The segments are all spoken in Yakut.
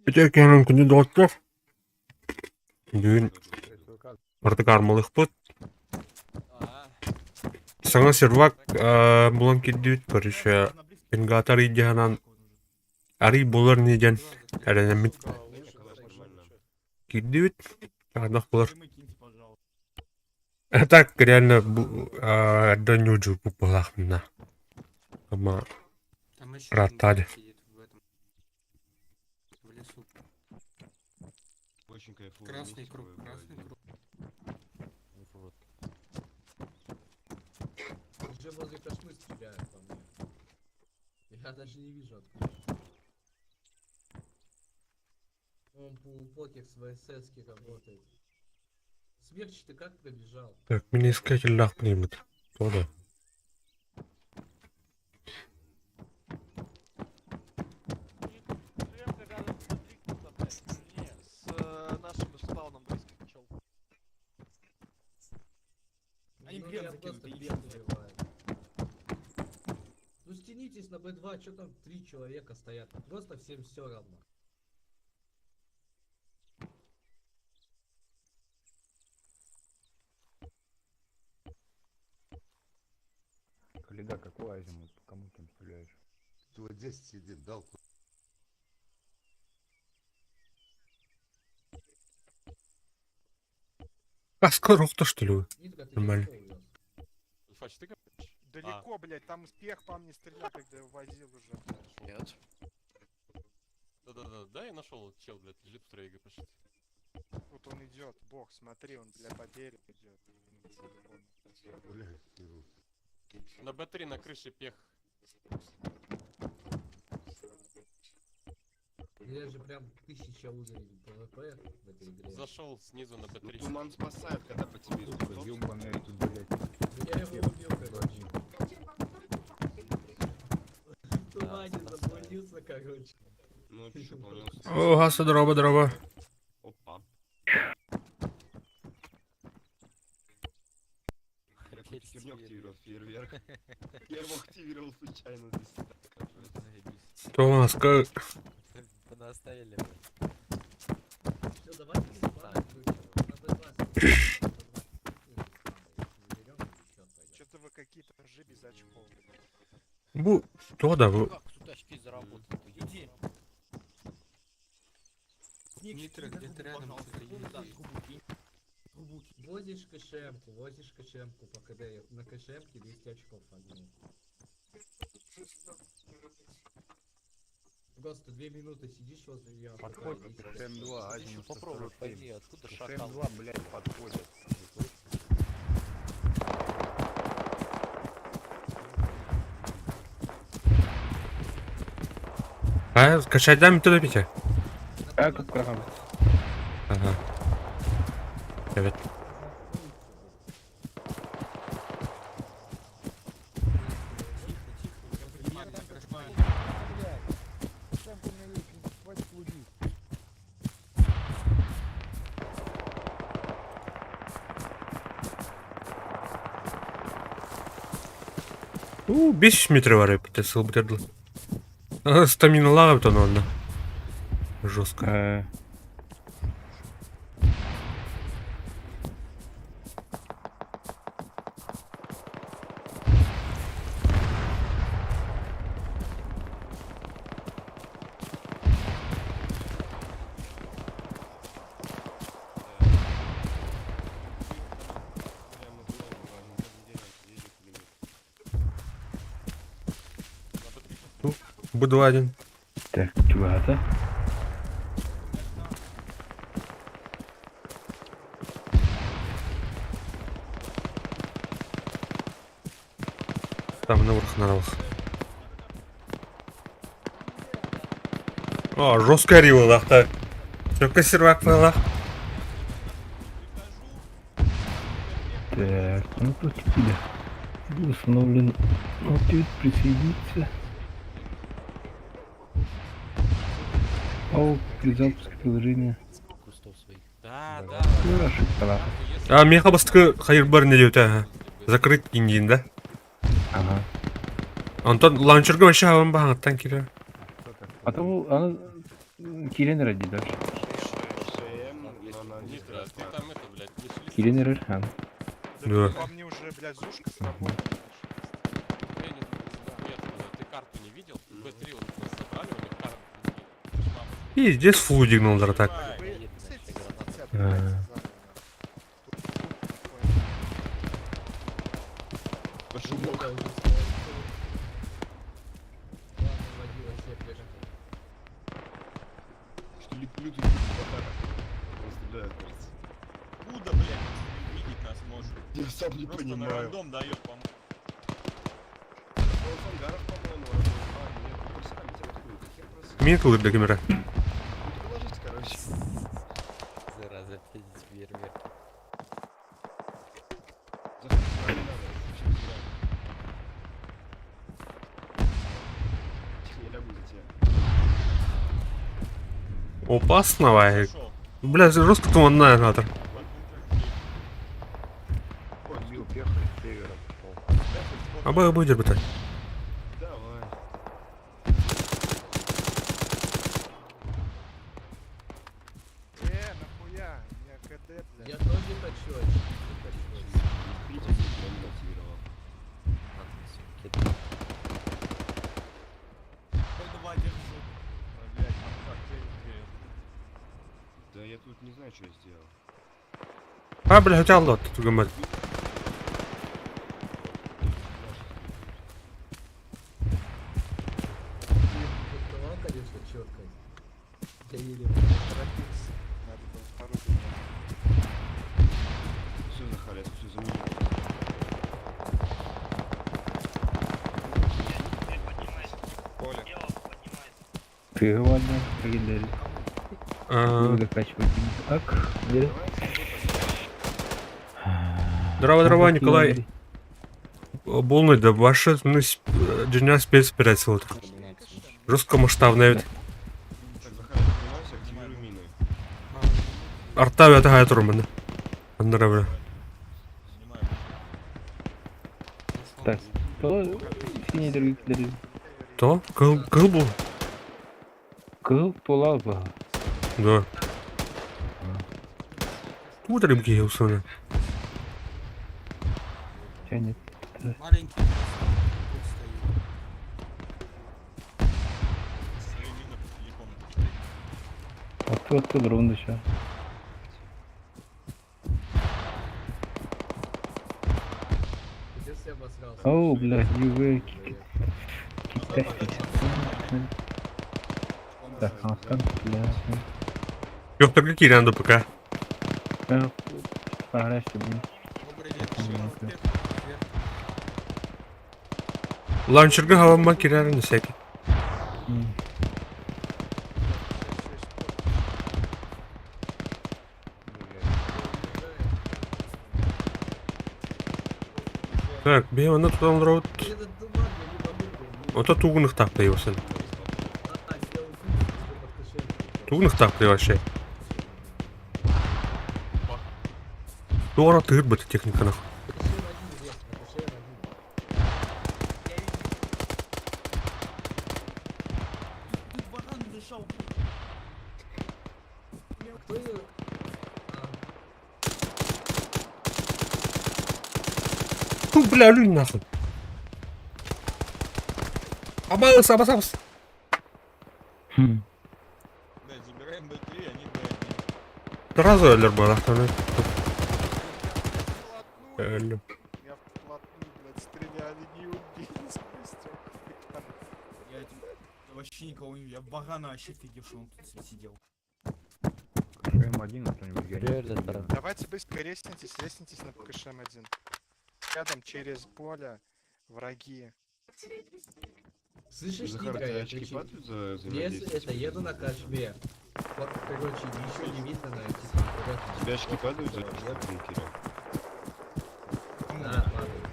Үтүө киһинэн күндү доҕоттор! Бүгүн барыта кармалыахпыт. Саҥа сервак булан киирдибит, короче, пингатор ыйдьаһанан арый буолар ини диэн эрэнэммит киирдибит. Хайдах буолар? А так реально эрдэ ньуудьуйбут быһыылаахпын Ама Там еще ырааттаа один дии. сидит в этом, в лесу. Очень кайфово. Красный месте круг, вы красный выбрали. круг. Вот. Уже возле кошмы стреляют по мне. Я даже не вижу откуда. Он полупокер с ВСС работает. Смерч, ты как пробежал? Так, мин искателлаах примут. Тода. С нашим спауном близко чел. Они Ну, крен я закинут, просто иди крен сюда. заливаю. Ну стянитесь на Б2, что там три человека стоят? Просто всем все равно. Коллега, какой азимут? По кому там стреляешь? Ты вот здесь сидит, дал А скоро кто что ли? Нитка, ты Нормально. далеко увез. Альфач, ты говоришь? Далеко, блядь, там успех по мне стрелял, когда я увозил уже, блядь. Нет. Да-да-да, да, я нашел чел, блядь, лежит в трее ГПшит. Вот он идет, бог, смотри, он, бля, по дереву идет. Блядь, ну. На Б3 на крыше пех. Я же прям тысяча уровень ПВП в этой игре. Зашел снизу на Ну, Б3. туман спасает, когда по тебе Сука, идут. ёбаные тут, блядь. Ну, Я его убил, короче. В тумане заблудился, короче. Ну, чё, полнился. О, гаса дроба дроба. Опа. Я какую-то херню активировал, фейерверк. Я его активировал случайно для себя. Заебись. Тоска. Понаставили. Все, давайте спам включим. На Б2 сидим, на Б2 заберем и еще пойдем. Что-то вы какие-то ржи без очков, блядь. Бу, тода бу. Как тут очки заработал? Иди. Ник, Нитро, кинь на где-то трубу, рядом пожалуйста. что-то Вон, да, есть. трубу кинь. Трубу кинь. Возишь КШМ-ку, возишь КШМ-ку по КД, на КШМ-ке 200 очков одну. Просто две минуты сидишь возле её, Подходит такая, к идите. КШМ-2, азимут Попробуй 147. пойми, откуда шакал. КШМ-2, блядь, подходит. А, качать дам туда пите? На А, Б2 как на Ага. Привет. Тихо, тихо, я понимаю, я понимаю. У, 5 метров арый бите сыл битердил. Стамина лагап тон онда. Жестко. Прямо туда, на едет или нет. На Б3 Буду один. Так, чувата. Там наверх наверх. О, жестко ривалах так. Только сервак палах. Так, ну против тебя. Был установлен ответ присоединиться. Паук при запуске приложения. Кустов своих. Да, да. Ну, ошибка, нахуй. Если А, меха бастыкы хайыр бар не диэбитэ, ага. Закрыть индиин да? Ага. Онтон лаунчерга вообще хабан баһаҥаттан киирэр. А то аны киирэн эрэр дии дальше. ШМ, но на Нитро, ты там это, блядь, не шли. Киирэн эрэр, аны. Да Да. По мне уже, блядь, зушка сработала. Нет, ты карту не видел? Б3 вот нас забрали, у них карта. Пиздец флудигнулар так. Вы Едет, сидите, значит, граната. сидите, отбирайте заново. Пошел бог. Я уже сказал. Ладно, водила себе пешку. Что лютый пидор. Он стреляет, кажется. Откуда, блядь, он видеть нас может? Я сам не Просто на понимаю. рандом дает, по-моему. Он с ангаров, по-моему, работает. А, нет, ну, сами тебя откуда? Хер просто. Мин кылыр камера. Ну, ты ложись, короче. Зараза, опять фейерверки. Захар, сюда не надо. Вообще сюда. Тихо, я лягу за тебя. Опасно, вай. Пошел. Бля, жестко туманная натр. Убил пехой с севера пошел. Абы абы дербета. Давай. Нахуя? У меня КД, блядь. Я тоже хочу, очки хочу. Видите, я не активировал. Надо на сумке. Б2 держу. Блядь, там как ты, Да я тут не знаю, что я сделал. А, бля, хотя лот тут гамат. Ты конечно, четко. Я еле Торопиться. Надо было вторую брать. Все, Захар, я тут все заменил. Поле. Ты ладно, легендарий. Закачивать. Так, где? Здорово, здорово, Николай. Полный да ваша ну, дня спецоперация. Жестко масштабная ведь. Так, Захар, я поднимаюсь, активирую мины. Арта это гайтрумана. Андравля. Так, то синий других дарил. То? Кыл кыл был? Кыл тула ба. Да. Утром киелсона. Тянет. Маленький. Тут стоит. Свои мины по телефону. А то оттуда ровно еще. Пиздец, я обосрался. Оу, бля, you were kicked. Так, а там, бля. Ёптар какие надо пока. Пограйся, блин. Добрый вечер. Лаунчерга гавама киряры на всякий. Так, бе, она туда он роут. Этот туман, я не могу, блин. Вот это тугных так появился. А, тебя убили, уже под кошельком. Тугных так вообще. Туара тыр бы техника нахуй. КШМ-1 здесь, на КШМ-1. Тут баран дышал. Кто ее? А, Фу, бля, люнь нахуй. Абалыс, абас, абас. Хм. Блядь, забираем Б3, они Б1. Сразу эллер был, нахуй. Вплотную. Эллер. Меня вплотную, блядь, стреляли, не убили сквозь стекла. Я этим- я вообще никого не видел. Я барана вообще офигел, что он тут сидел. М1 кто-нибудь Реально, таран. Давайте быстро реснитесь, реснитесь на ПКШМ-1. Рядом через поле враги. Слышишь, Захар, у Нитка, тебя я очки кричу. падают за Я взаимодействие? это еду на кашбе. Вот, короче, ничего не видно на типа. У тебя очки падают за в бункере? Да, падают.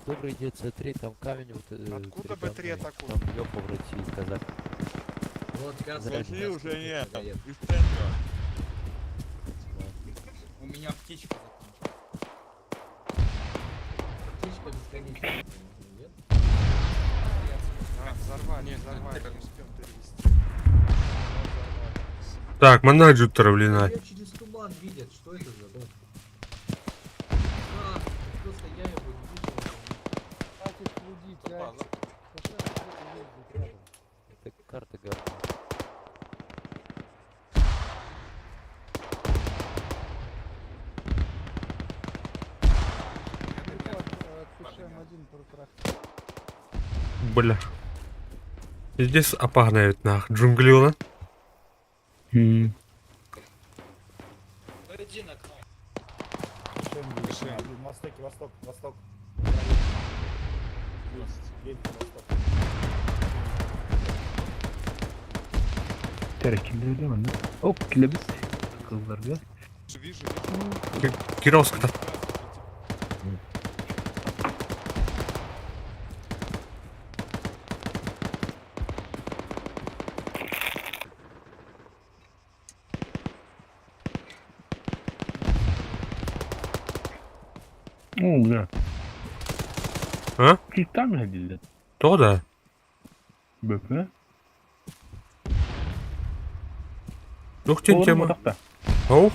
Добрый день, С3, там камень вот Откуда передо Б3 мной. атакуют? Там ёпа в России, казак. Вот красный. Россия уже красный нет. дает. Из центра. У меня Аптечка закончилась. Аптечка бесконечная, по-моему, нет? А, взорвали, взорвали, не успел перевести. Взорвали. Так, менеджер, блин. Меня через туман видят, что это за дом? А, просто я его не вижу. Хватит блудить, а. База. Это карта говно. Бля. Здесь опагнают нах. Джунглила. Востоке, восток, восток. Terkilleri hemen. Hop kilebit. Kızlar ya. Вижу, вижу. Кировск-то. О, бля. А? Там ходили. То да. БП. Ух ты, тема. Оу.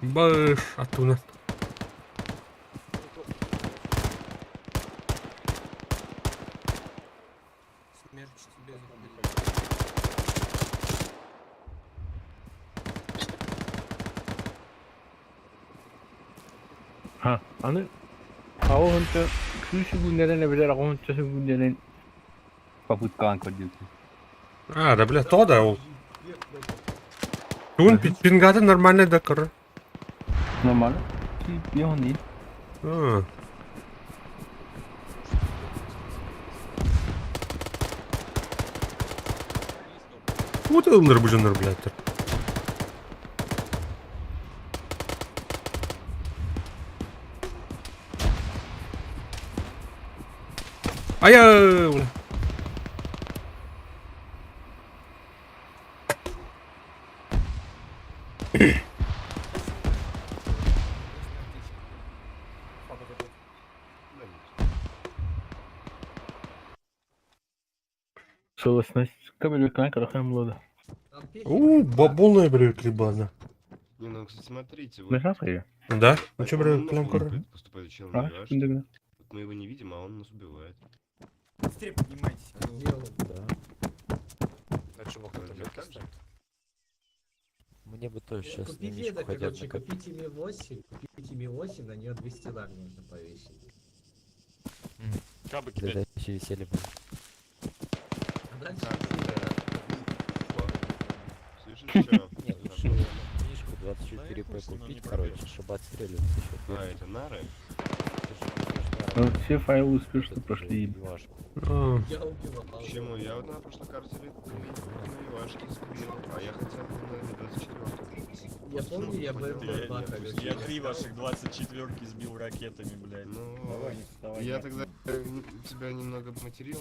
Баш, оттуда. Смерч тебе заходили. Ha, аны Аонта күсүгүннэрэн эбэтэр аҕыһынча сүгүннэрэн попыткаан көрдүбүт. А, да бля, то да ол. Туун пингата нормально да кор. Нормально. Бион А, Вот ыллар бужанар, блядь. Ая, бля. Согласность. Кабель карахам лода. Там пехи У, бабоная, блядь, клебана. Не, ну, кстати, смотрите, вот... Нажал я. Да? Ну чё, он блядь, много клям кор? Поступает чел А, на Ивашке. күндүгүнэ. Вот мы его не видим, а он нас убивает. Быстрее поднимайтесь. сделал. Да. Идёт так же? Мне бы тоже сейчас на Купите мишку это, хотя бы короче, накопить. купите Ми-8, купите Ми-8, на нее 200 лар можно повесить. Кабы кидать. Тогда еще веселье было. А дальше Так, да. Слышишь, чё? Не, лучше мишку 24 Да и п хуй с ним, он не купить, короче, чтобы отстреливаться еще. А, это нары? Ну, все файлы успешно прошли. А, я убивал. Почему? Я вот на прошлой карте на Ивашке сквирил, а я хотел бы на 24. Я помню, я БМП-2, короче. Я три ваших 24-ки сбил ракетами, блядь. Ну, я тогда тебя немного материл.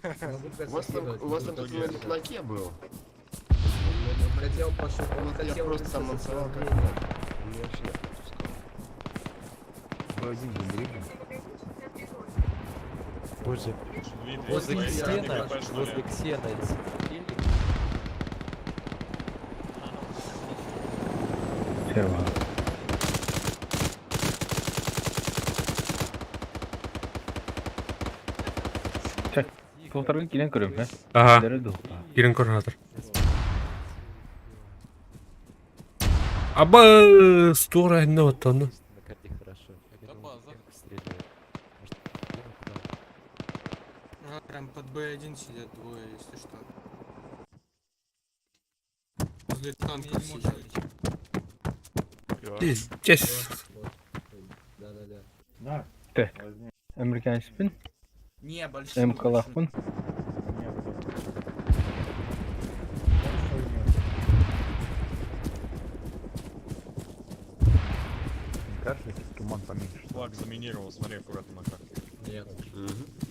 Могу У вас там, у вас там процитировать. кто-то на литлаке был. Он хотел пошел, он Вот я хотел просто там высказать танцевал своё как мнение. Он меня вообще не отпускал. Боже, Дмитрий, возле Вот твои Ксена, ГПшнули. возле Ксена сидели. Серва. Так, полторы килен көрөм, э? Ага, Дәрі дул. кирен кор хатыр. Аба, стора одна вот она. На карте хорошо. Я Это думал, база. Генку стреляет. Может, Генку надо? А, прям под Б1 сидят двое, если что. Возле танков сидят. Пиздец. Вот. Да-да-да. Американецпин, Не, большой. МК-лахпын. Кажется, туман поменьше. Флаг заминировал, смотри, аккуратно, Макар. Нет. Угу.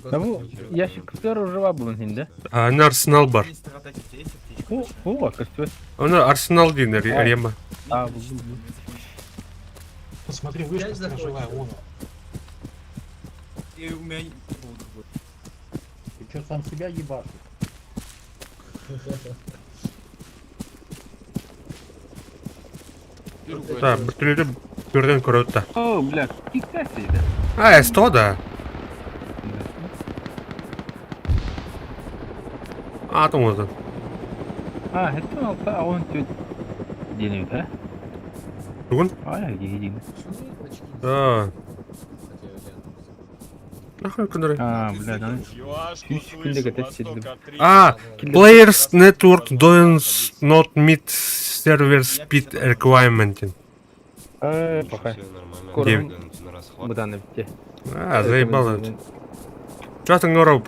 Просто бу включил. ящиктар уже булан хинде. А, аны Арсенал бар. Министр атаки, у тебя есть аптечка? О, о, костюм. Аны Арсенал диэн рема. А, бу, бу, бу. Смотри, вышка Пять заходит. сторожевая, вон. И у меня был другой. Ты что, сам себя ебашишь? Да, бөртүлөрү көрдөн көрөт да. О, бля, киккасы да. А, СТО да. А, там вот. А, это алта, а он тут денег, да? Бүгүн? А, я единый. Почему их очки не Да. Хотя я рядом. Нахуй кындыры. А, бля, да. Юашку Чуть слышу, секунды, Восток А3. А, Players Network does not meet server speed requirement. Э, пока. Все нормально. Скоро Девять. На расхват. Будан битте. А, заебал это. Чё ты говорил,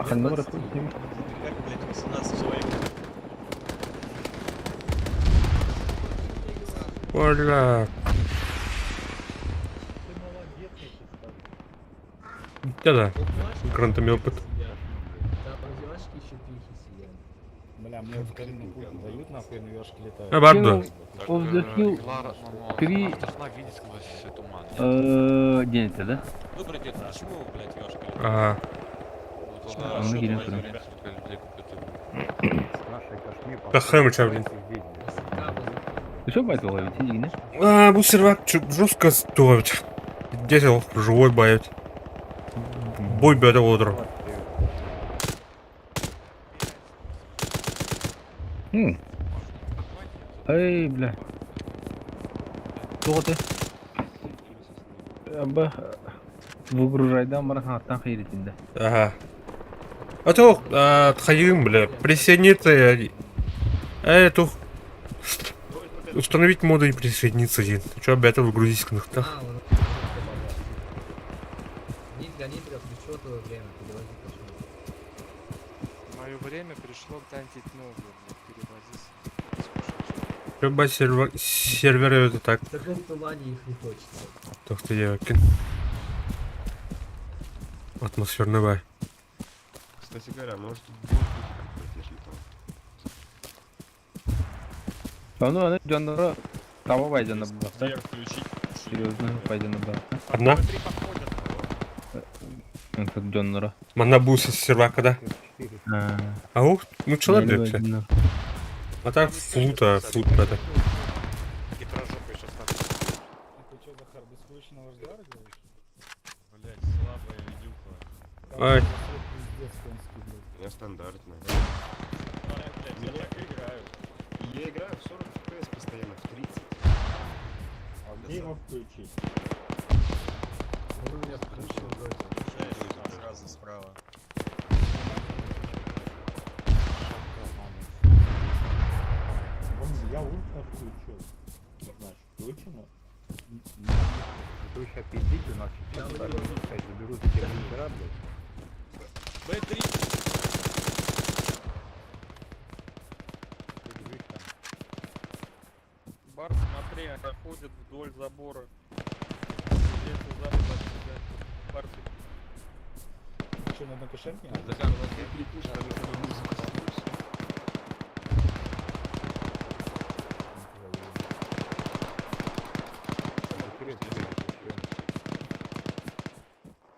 Аханнор Как, блядь, 18 человек. Оля. Да-да, гранатомет. Там девашки еще пихи сидят. Бля, мне вот карину пульку дают, нахуй, на вешке летают. А, барду. Of the Hill три- Должна видеть сквозь туман. День это, да? Выбрать где-то, почему, блядь, Юашка летает? Ага. А, мы едем сюда. Да хэмыча, блин. Ты что байт ловить, иди, не? А, бу сервак жестко стоит. Десел живой боец. Бой беда одр. Эй, бля. Тоғы ты? Аба выгружайдан баран аттан хайретинде. Ага. А то, а, тхайым, бля, присоединиться. Э, то установить моды и присоединиться один. Чё, бля, выгрузить кнахта? А, он Нитка, Нитка, пришло твое время, переводи кошелек. Мое время пришло танчить новую, блядь, перевозись. Чё, бать, сервер, сервер это так, В таком тумане их не хочется. так ты я Атмосферный бай. Кстати говоря, может будет какой-то, если там. Аны аны жаннара таба байдана булакта. Вверх включить. Серьезно байдана булакта. Одна? Этот жаннара. Манна буса сервака, да? А ух, ну человек Еле все. байдана. А так флута, флут это. Хитрожопый сейчас А ты что, Захар, без включенного ждара делаешь? Блядь, слабая видюха. Ай. Пиздец конский, блядь. У меня стандартно. Блядь, я так играю. Я играю в 40 FPS постоянно, в 30. А где его включить? Он у меня включил вроде. Включаешь, там сразу справа. Вон, я ультра включил. Значит, включено. Вы сейчас пиздите, у нас сейчас заберут эти бункера, блядь. Б3. Бар, смотри, они ходят вдоль забора. Где-то запад отсюда. Барсик. Что, на кошельке? Захар, у нас Б3 пушка, мы с тобой музыку слушаем.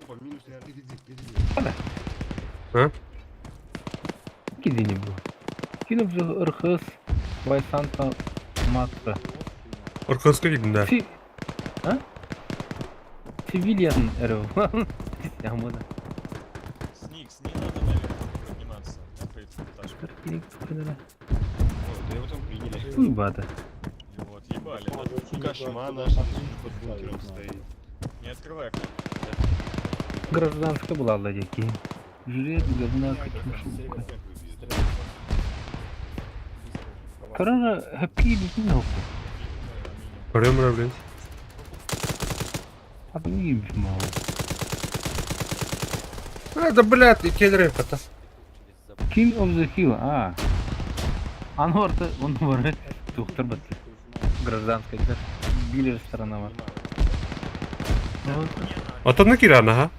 Опа, минус, наверное, впереди, впереди. Кидини бу. Кинуп РХС Вайсанта Матра. Орканска видно, да. Си... А? Civilian РФ. Ямына. Сникс, не надо наверх подниматься. Открыть этаж. О, да его там приняли. Уйбата. Его отъебали. да? Кошма наш здесь уже под бункером стоит. Не открывай. Гражданская была владеки. Жрет говна катюшука. Карара хапки битин Ремра, блядь. Хапки битмау. А, да, блядь, и келлеры, это. King of the Hill, а. Анвар-то, он бар. Тухтар бат. Гражданская, да. Билер сторона бар. Вот. Отонно киирэн аха.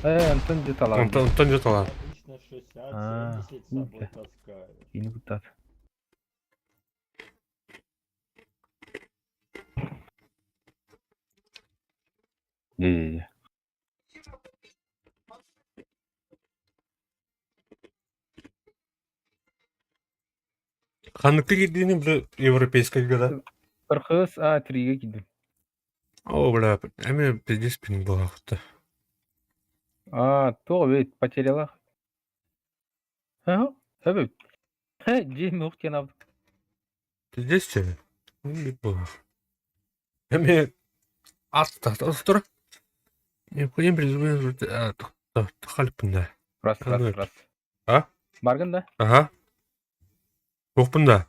Э, Антон дьэ талаан. Онтон онтон дьэ талаан. Обычно 60-70 А, с собой таскаю. Кини куттаат. Дьэ-дьэ-дьэ. Ханныкка киирдиини били европейскайга да? Ырхыс а тригэ киирдим. О, бля, эми пиздец пин буолаахта. А, туох эбит, потерялах. Ха, эбит. Хэ, дьиэм уох диэн аабыт. Пиздец чэ. Бит буолар. Эми астар. Необходим призывать халпын да. Раз, раз, раз. А? Баргын да? Ага. Туохпун да?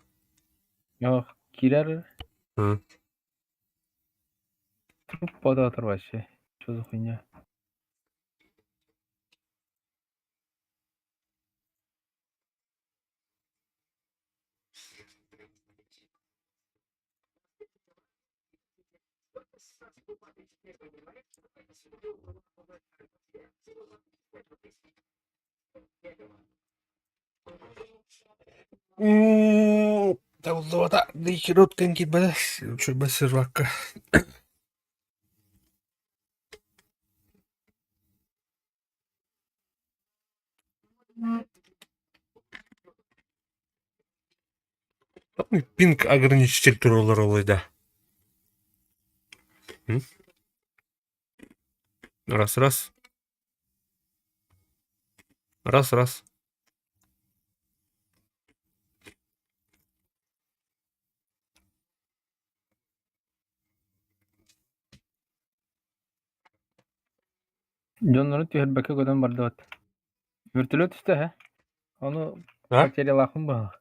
Ох, киирэр. М. Труп податор вообще. Что за хуйня? Табыллыбата дикирот киирбэтэ үчүгэй сервакка. Пинг ограничитель тураллар да. Раз, раз. Раз, раз. Дьоннору түһэрбэккэ көтөн бардыбыт. Вертолет түстэ һэ. Ону А? потерялаахпын быһа.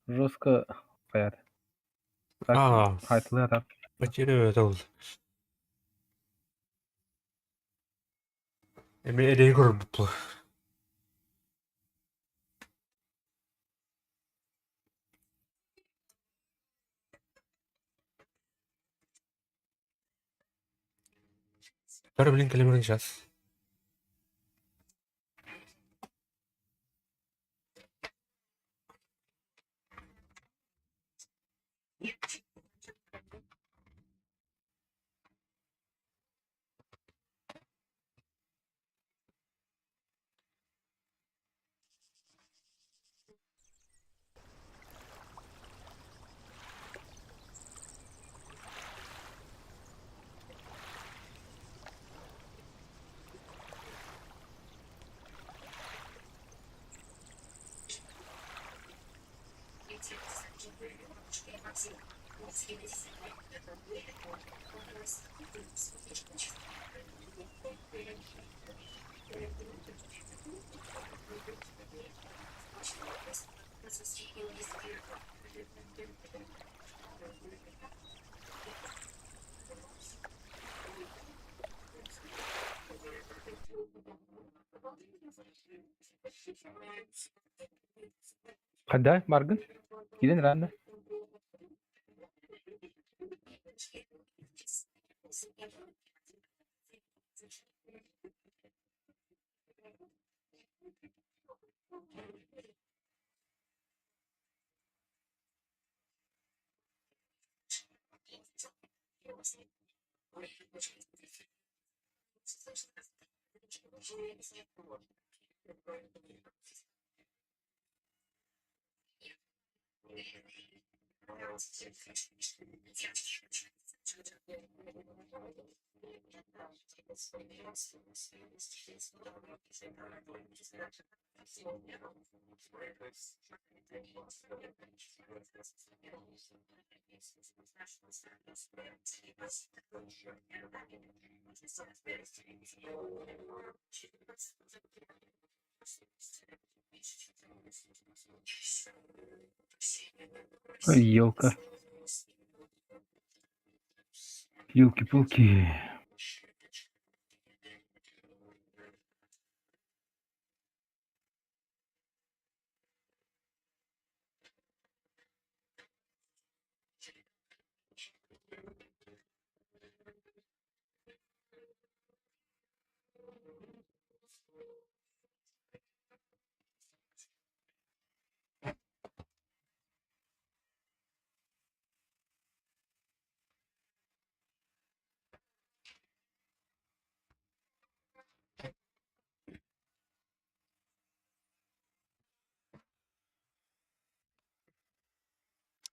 Жестко хайаат. Так, А, хайтылыы атар. потеряю это вот. Эми эрэйи көрөрбүт Тор, блин, кэлэмэрин сейчас. Хада, баргын? Киирэн ранда. Ой, елка. Елки-палки.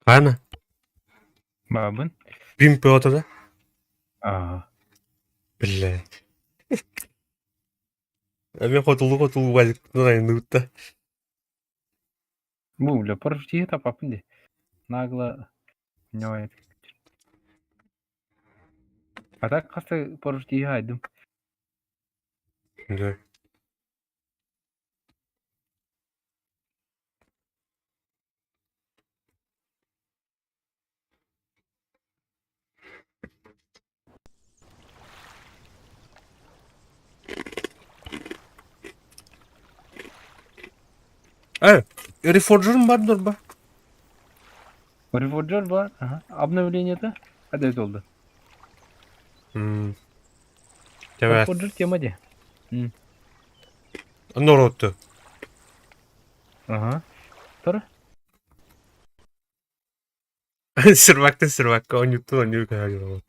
Ана, Баабын. Пим пёта да? Аа. Бля. Эмиэ хотулу-хотулу валиктан айанныыбыт Бу, бля, поржди тапапын дии. Нагло не А так хаста поржди айдым. Да. Э, Reforger бар дурба. Reforger бар. Ага. Обновление-то? Когда это oldu? Тебе. Reforger тема де. Норуотту. Ага. Тора? Сервактан сервакка онньуттан онньуу көһө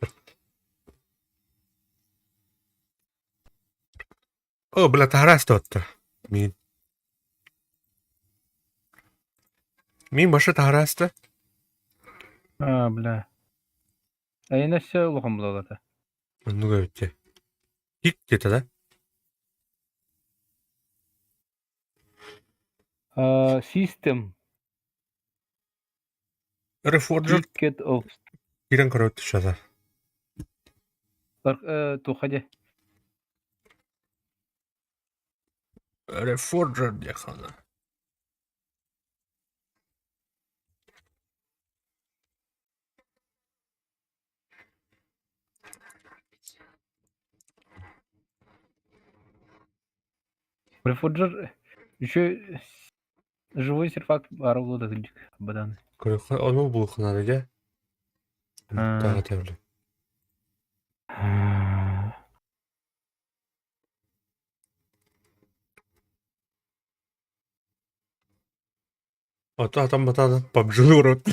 О, бля, таһараас туотта. Мин. Мин баша таһарааста. А, бля. Айына все улахан булалата. Оннук эбит Кик диэтэ да? System Reforger Ticket of киирэн көрө түшата. туха де. Reforger диэхана. Reforger еще живой серфак арылы да бадан. Көрөхө ону булухунары дьэ. А. Таҕа тэбили. Ото атам батаан PUBG урут.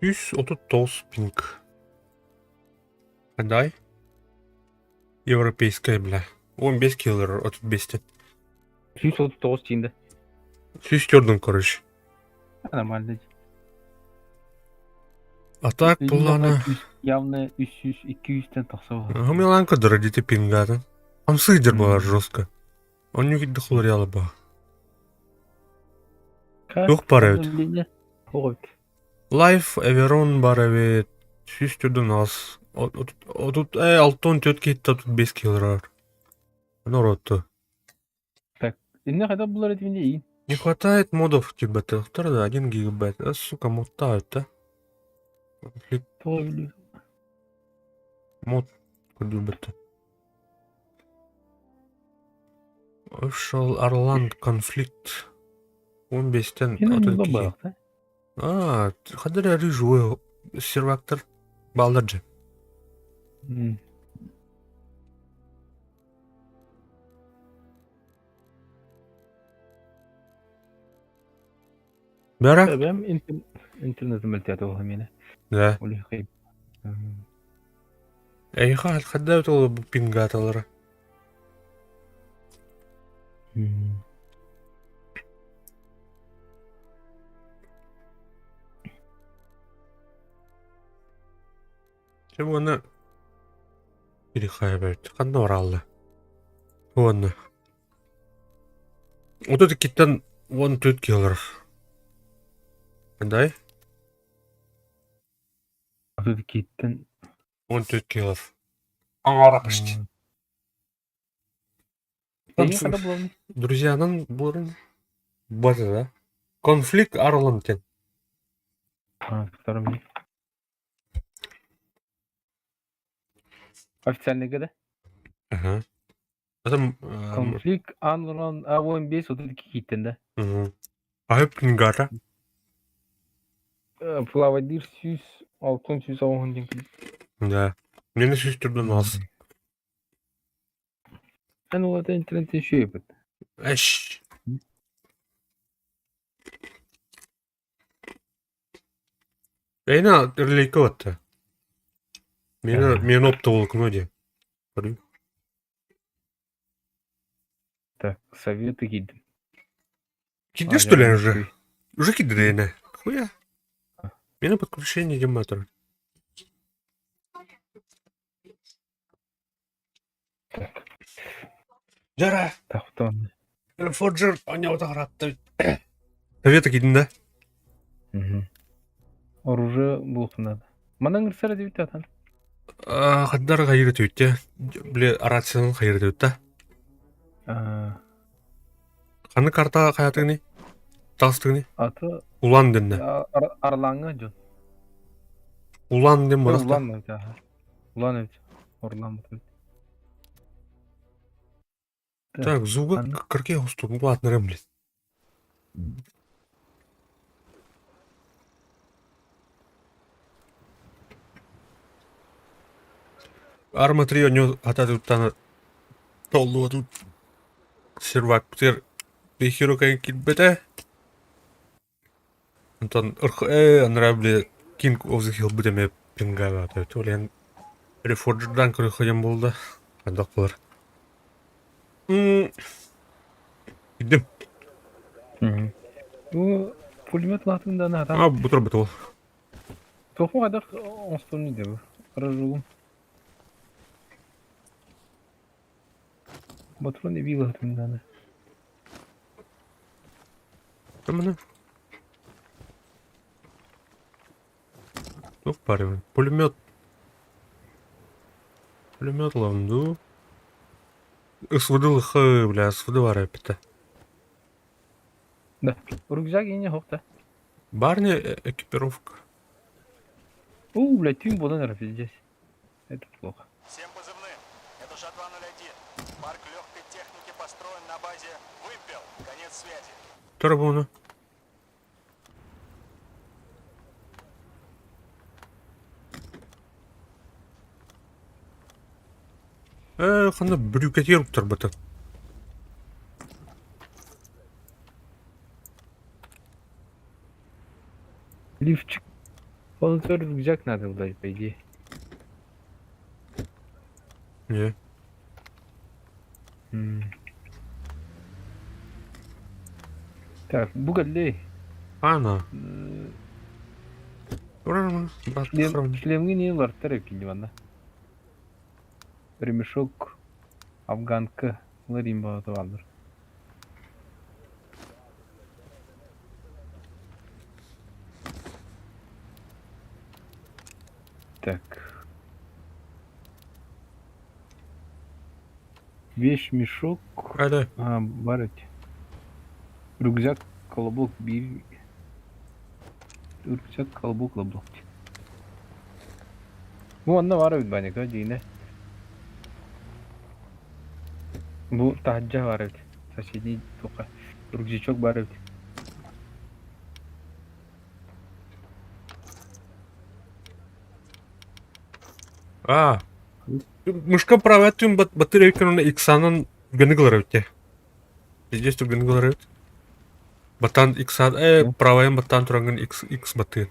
139 пинг. Дай. Европейская, бля. 15 киллер от 200. 139 тиийдэ. Сүүс төрдүн короче. Нормально. А так буллаана. Явно 300 200-тэн тахса бар. Милан көрдөрөр дите пингатын. Хамсыйдыр буолар жестко. Онньу кидди хуларыйала баа. Туох бар эбит? Тоҕо эбит? Life Everon бар эбит. 100 төрдүн ас. Отут 64 киһиттэ 35 киллер. Норуотту. Так, инне хайда булар этибин иин. Не хватает модов типа да, 1 гигабайт. А, сука, мотают, да? Тоҕо билбит. Мод курдук Ошол Арланд конфликт. 15-тен Кини 32 онно барахта. А, хадыр живой сервактар балдар же. Бара? Бэм интернет мөлтөтө оһо мene. Да. Оли хай. Эйха хадда ол бу пингаталара. Чэ уонна Перехайбайт. Ханна баралла? Уонна. 32-ттэн 14 килограмм. Дай? 32-ттэн 14 килограмм. Аҥара почти. Эйиэхэ да булабын. Друзьянан буоларын бата да? Конфликт арылын тен. А, втором день. Официальный ГД? Ага. Потом... Конфликт Анлон А85 вот это киттен, да? Угу. Айып Пингата. Плавадир сүүс алтын сүүс оҕуһун диэн Да. Мені сүүс түрден алыс. Эн улата интернеттен үчүгэйбит. Эш. Эйна релейка батта. Мені мені оптоволокно де. Көрүү. Так, советы киирдим. Киирдэ что ли уже? Уже киирдэ эйна. Хуя. Мені подключение дематор. Так. Жара. Так, потом. Форджер оня утағыратты. Советы киирдин да? Угу. Оружие булуохпун надо. Манан ырсара диэбит атан. Хаддар хайыры түйтте. Бле рациянын хайыры түйтте. Ханы карта хаятыгыны? Тастыгыны? Аты Улан денне. Арлаңа дьон. Улан ден Улан эбит аха. Улан эбит. Орлан эбит. Так, зуга кырке устун ладно блин. Арма 3 онё ататуттана толлуатут сервак птер бехиро кайын килбете. Онтон э анрабли King of the Hill бүтеме пингава толен Reforged'дан көрө ходем болду. Андак болар. Идем. Бу пулемет латында на А, бутыр бутыл. Тоқу қайдақ оңстон деп. Разжугум. Батрон эби латында. Міне. Тух бар Пулемет. Пулемет ланду. СВД х, бля, СВД бар эпите. Да. Рюкзак и не хохта. Барни экипировка. У, бля, тюнь будан пиздец. Это плохо. Всем позывным. Это Жатва-01. Парк легкой техники построен на базе Вымпел. Конец связи. Торбуна. Ханна брюкетир турбата. Лифчик. Он тоже рюкзак надо дать, по идее. Не. Так, бугаллей. Ана. Шлемги не лартер эпилди Ремешок, афганка, ларимба табаллар. Так. Вещмешок. Ада. А, бар эти. Рюкзак, колобок, бир. Рюкзак, колобок, лоблок. Бу онно бар эбит Ваня, дьиҥэ. Бу таһырдьа бар эбит. Соседний туха. Рюкзачок бар эбит. А. Мышка правая түн батарея оны иксанын гыны гылар эбит. Здесь түгін гылар эбит. Батан иксан, правайын батан турангын икс икс баты.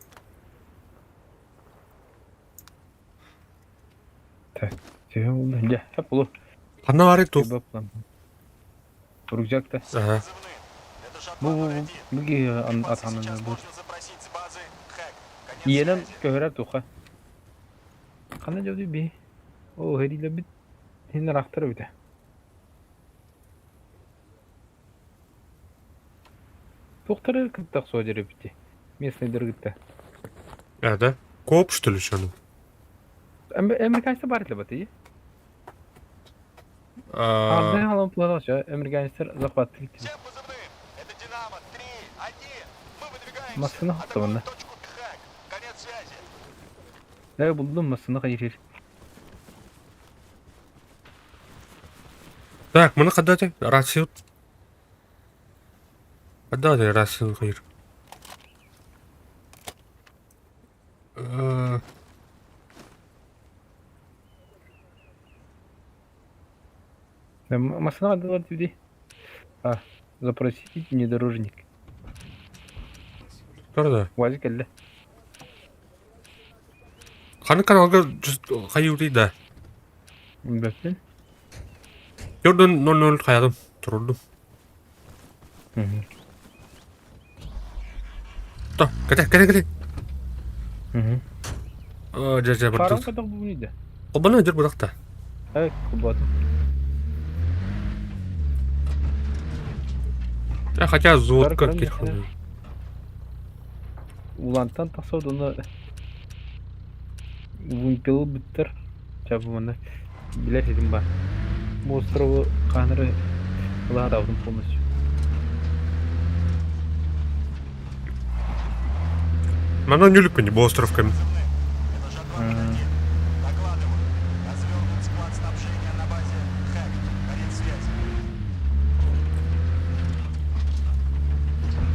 Так, все, дьэ, хап болу. Ханна бар ту. Рюкзакта. Ага. Бу бу бу бу атанын бу. Иэнэн көһөрөр туха. Ханна дьоду би. О, хериле бит. Хин рахтар бите. Тухтары кыттак суа бите. Местный дыргытта. А, да? Коп, что ли, что ли? Американецтер бар этиле баты. Ардын халан планашча, американецтер захватты. Массыына хоттубунна. Ээ булдум массыына хайыыр. Так, маны хадда этэй? Рация. Хадда этэй рацияны хайыр. Массыына хаддалар дии. А, запросите внедорожник. Правда? Уазик кэллэ. Ханнык каналга хайыырый да? Билбэппин. Jordan 00 хайадым, турурдум. То, кете, кете, кете. Дьэ, дьэ, Фарам катах бу да? Обана дьэр бырахта. Э, кубатын. Э, хотя золотко Улантан тахсабыт уонна вымпелы бүттэр. Ча бу манна билэр ситим баар. Бу острову хаһан эрэ ылаатаабытым полностью. Манна нүлүккүн бу островка.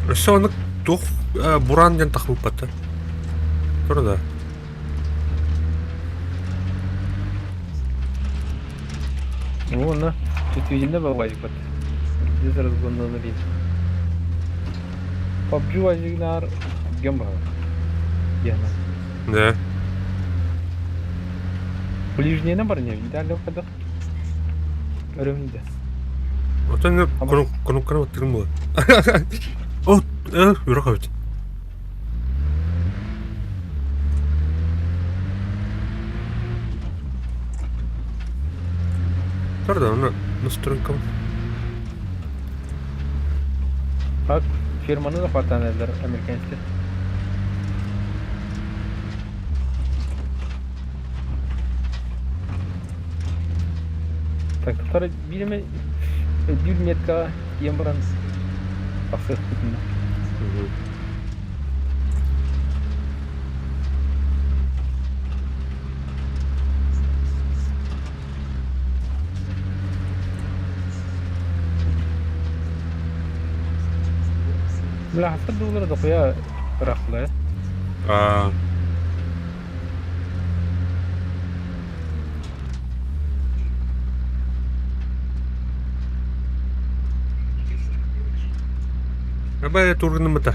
Өссө оннук туох бураан диэн тахсыбыппат да. Тура да. Ну, уонна чувствительно баҕайбыт. Без разгоннан рейс. PUBG вазигнаар гем баҕар. Диана. Да. Ближнее бар не, идеально хайдах. Өрөмүндэ. Отон кнопканы баттырым була. О, үрэх эбит. Пардон, аны настройкам. Так, фирманы да хватан эллер американцы. Так, тоқтар биреме дүр метка тиен баран тахсыахпытына. Бля, хаста доллара дохуя ыраахтылар. Аа. Абай тургунумата.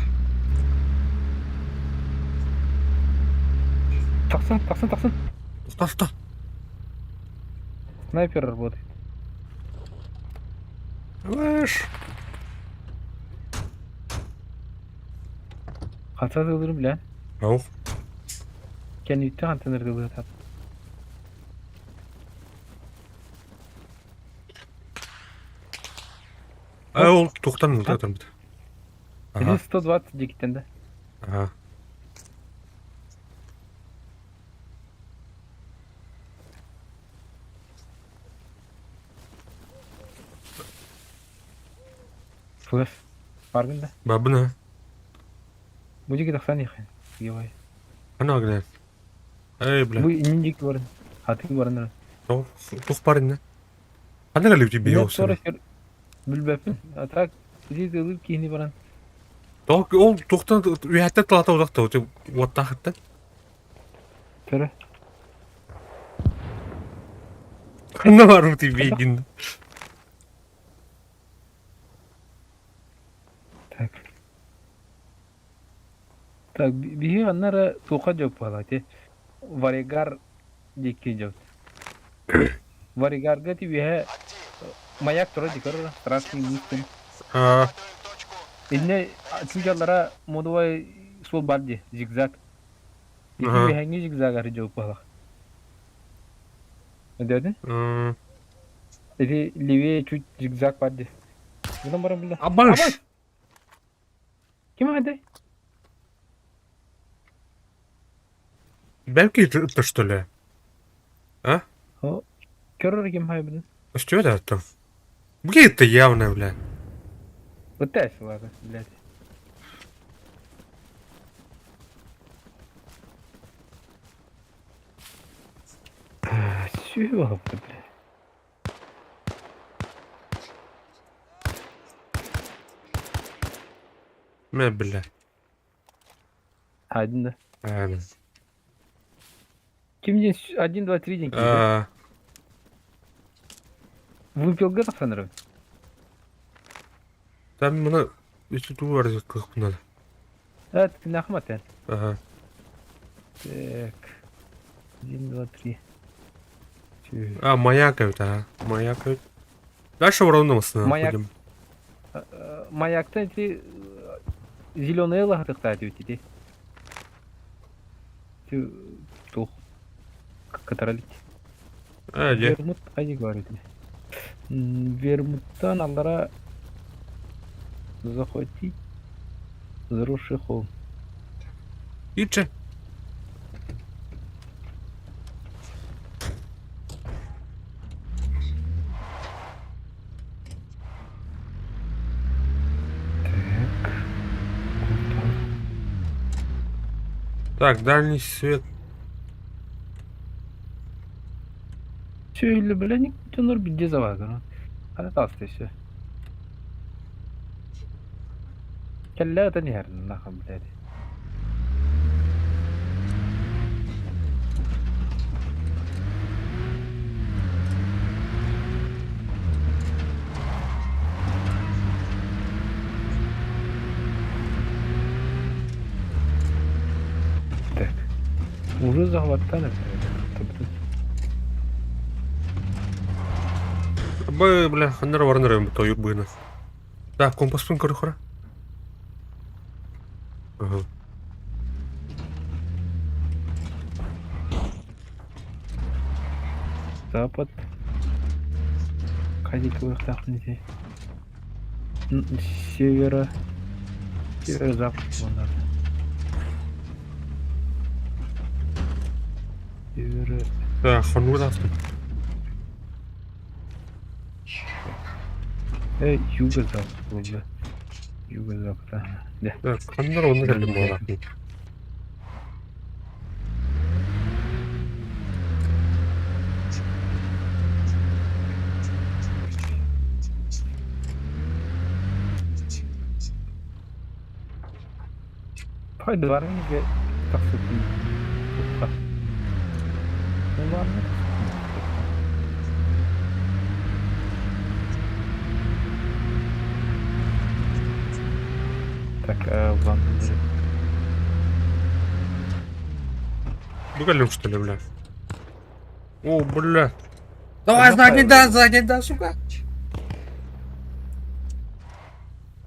Тахсан, тахсан, тахсан. Тоқта, Снайпер работает. Абаш. Ханса тылырым бля. Аух. Кэнниттэн хантан ыргылыатат. А ол туохтан ылта турбут. Ага. 120 диэкиттэн да. Ага. Флэш. Баргын да. Бабына. Бу диэки тахсан иһэн. Ебай. Ана гына. Эй, бля. Бу иннин диэки баран. Хатык баран. Туох бар иннэ? Ханна кэлибит биһиги Билбэппин. А так ити тылып киһини баран. Ол туохтан үһэттэн талата удахта уоттаахыттан. Көрө. Ханна барбыт биһигин? Так. Так, биһиги ханна эрэ туохха дьоппуһалаат Варигар диэки дьон. Варигарга ити үөһэ маяк турар дии көрөр страшный мистин. Иннэ чучаллара модовай суол бар дии зигзаг. Ити үөһэҥҥи зигзагары дьоппуһалах. Өйдөөтүн? Ити левее чуть зигзаг бар дии. Бутан баран билла. Абаш! Ким аһайдай? Бәлки это что ли? А? Көрөр ким хайбын? Что это там? Где это явно, бля? Вот это ладно, блядь. Сүөһү баһылыкта бля. Мэ, бля. Один да. Аана. Ким диэн один, два, три диэн киирдэ. Аа, Вымпелга тахсан эрэ. Там мына үстү туу бар кыахпын надо. Э, ты нахмат эн. Ага. Так. Один, два, три. Чү. А, маяк эбит, а. Маяк эбит. Дальше воронно Маяк. ходим. Маяктан ити зеленые лаһатыктаат ити. Тух. Катаралить. Э, де. Вермут хайди говорит. Вермуттан аллара захватить заросший холм. Иче. Так. Так, дальний свет. Все, или, бля, никто бидде заваган. Хана таасты все. Кэллэ ытан иһэр нахуй, блядь. Так. Уже захваттан Б, бля, ханнар варнар тойук быына. Так, компаспын көрөхөрө. Ага. Запад. Кадик Севера. Северо-запад вон надо. Северо... Так, хонур астым. Юго-запад был бы. Юго-запад, ага. Да. Так, ханнар онны кэллим буолла. Пайдаларыңызга тахсытын тутта. Уларны Так, а, вам Бу кэллим что ли, бля? О, бля. Давай, задний да, задний да, сука.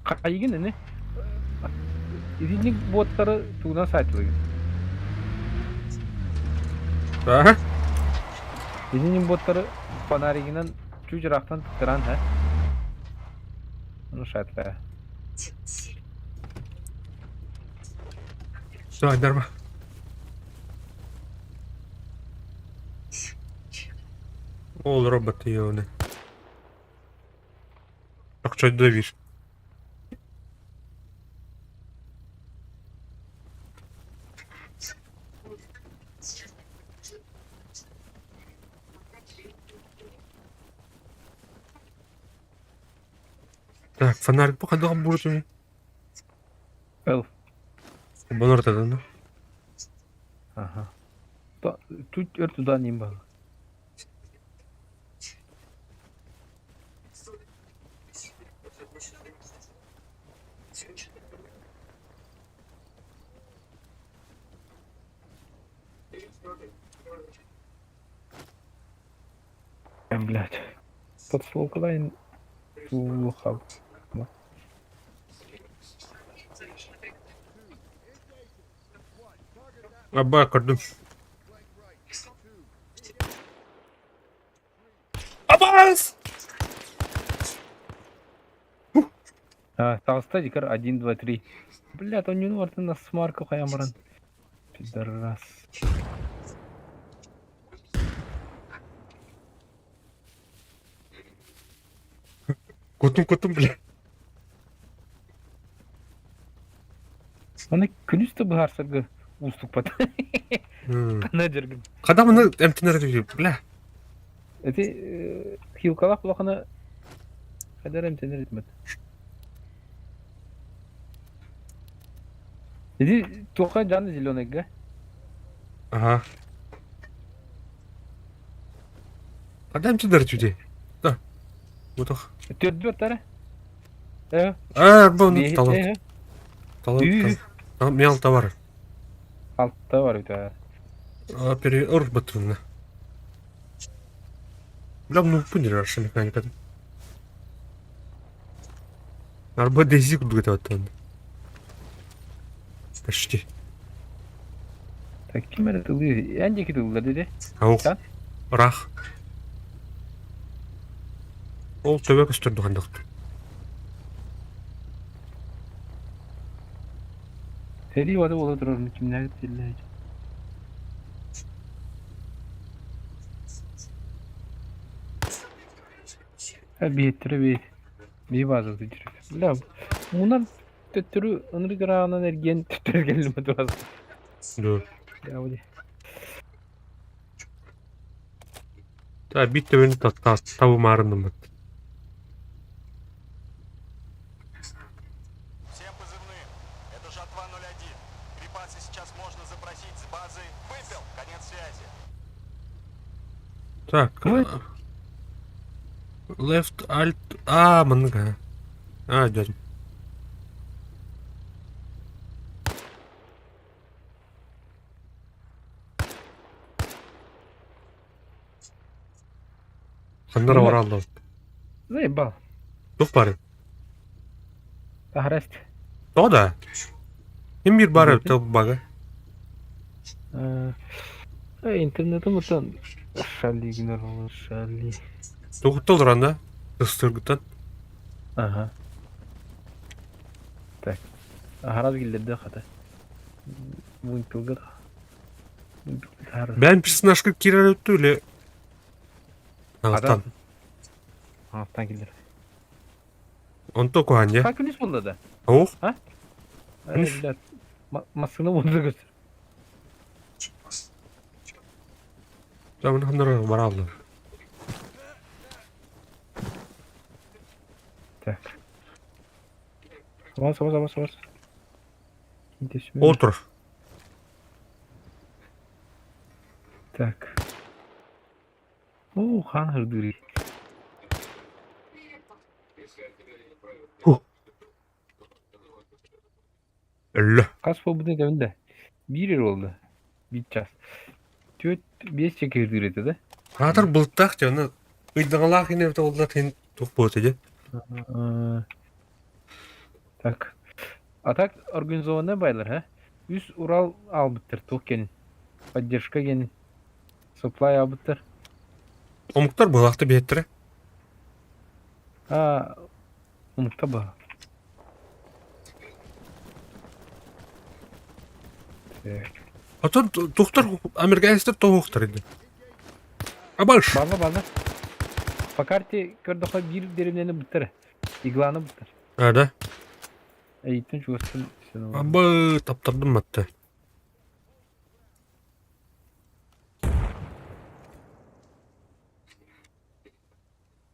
Хайгин ини. Итинник буоттары тугунан сайтылыгын. Да? Итинник буоттары фонаригынан чуучураахтан тыктаран һэ. Ону сайтылаа. Давай, дарма. Ол робот ёбаный. Так что давишь? Так, фонарик пока будет у меня. Эл. Бонор тогда, ну. Ага. Тут өр туда не было. Блять. Подстволкалайн хаб. Аба, көрдүм. Абас! А, таҕыста дикар 1, 2, 3. Бля, то не на смарку хаямран. Пидорас. Кутум, кутум, бля. Аны күнүс да быһаарсарга уустукпат. Хана дергин. Когда мы МТНР, бля. Ити хилкалаах улахана хайдах эмтэнэр этим Ити туохха дьааны зеленайга? Ага. Адам тидар чуди. Да. Бутох. Төрдү тара. Э. А, бу талан. Талан. Мен алта бар. Алта бар үтә. А, пере ор бытырны. Бля, ну понял, что механика. Арба дези кудук это Почти. Так ким эрэ тылыы эн диэки тыллар диди. Аух. Рах. Ол төбө көстөр духандык. Сэрии бата буола турар кимнээҕи тиллээчи. Биэттэрэ бии бии баазалыы дьүрү. Бля, мунан төттөрү ынырык ырааҕынан эргийэн төттөрү кэллим этибас. Ду. Дьаабы Та бит төбөнү табымаарынныммыт. Всем позывным. Это Жатва-01. Припасы сейчас можно запросить с базы «Вымпел». Конец связи. Так. Left, Alt, А, маннык. А, дядь. Ханнара бараллар. Заебал. Тух бары. Таһараст. Тоҕо да? Ким биир баар эбит бага? Интернетым оттон шали гынар шали. Тугуттал туран да? Ыстыргыттан. Ага. Так. Аһарас киллэрдэ хата. Вымпелга Бэйэм персонажка киирэр өттү или Аңастан. Аңастан киллэр. Онто куһаан дьэ. Ха күнүс буолла да? Ох. А? Ребят, массыына буолла көстөр. Тамын ханнара бараллар. Так. Бас, бас, бас, бас. Ол тур. Так. Оо, хаан ырдыырый. Өллө. Хас буолбутун этэбин да. Биир эрэ буолла. Биир час. Түөрт, биэс чэки ырдыыр этэ да. Аатар былыттаах дьэ онно ыйдаҥалаах ини эбитэ буоллар иһин туох буолуо дьэ. Так. А так организованная байлар, ха? Үс Урал аалбыттар туох кэнин. Поддержка кэнин. Supply аалбыттар. Омуктар быһалаахта биһэттэрэ. Аа, омукта баа. Отон тухтар американецтер тоһуохтар ини. Абаш. Баалла баалла. По карте көрдөххө биир дэриэбинэни буттар. Игланы буттар. А, да? Эйиттэн чугастан Абы таптардым матта.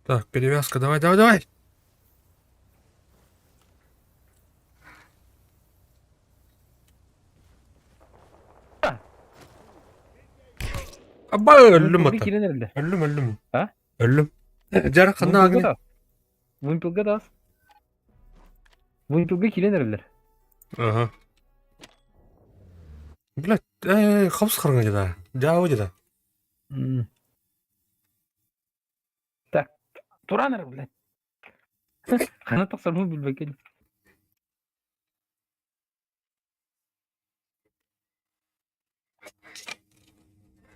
Так, перевязка, давай, давай, давай! Аба өллүм ата. Киирэн эрэллэр. Өллүм, өллүм. А? Өллүм. Дьара ханна агни? Вымпелга да Вымпелга киирэн эрэллэр. Ага. Блядь, хабыс харга дьада. Дьаабы дьада. Так, туран эрэ, блядь. Хана тахсарбын билбэккин.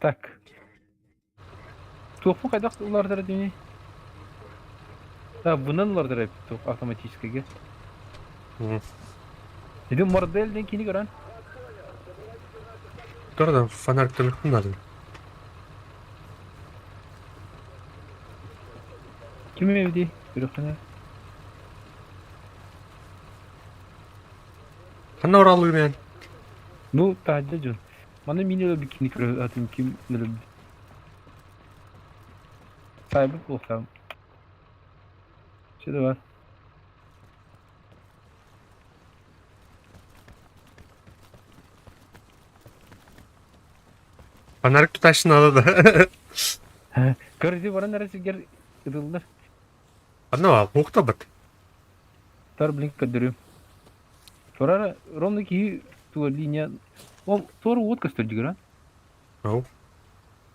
Так. Туохпун хайдах уларытар этимий? Да, бунан уларытар эбит туох автоматическайга. Ити модель диэн кини көрөн. Тура фонарик телефон надо. Ким эбитий? Көрөххүнэ. Ханна ораллыгын Ну, таһырдьа дьон. Маны мин өлөрбүт кини көрө атын ким өлөрбүт. Сайбыт буолсам. Чэ бар. Фонарик тутааччы наада да. Көрүдү баран эрэ сиргэр ытыллар. Анна баар, буохтабыт. Тар блин көрдөрүм. Турара ровно киһи туга линия ол туора уот көстөр дигэр а? Ол.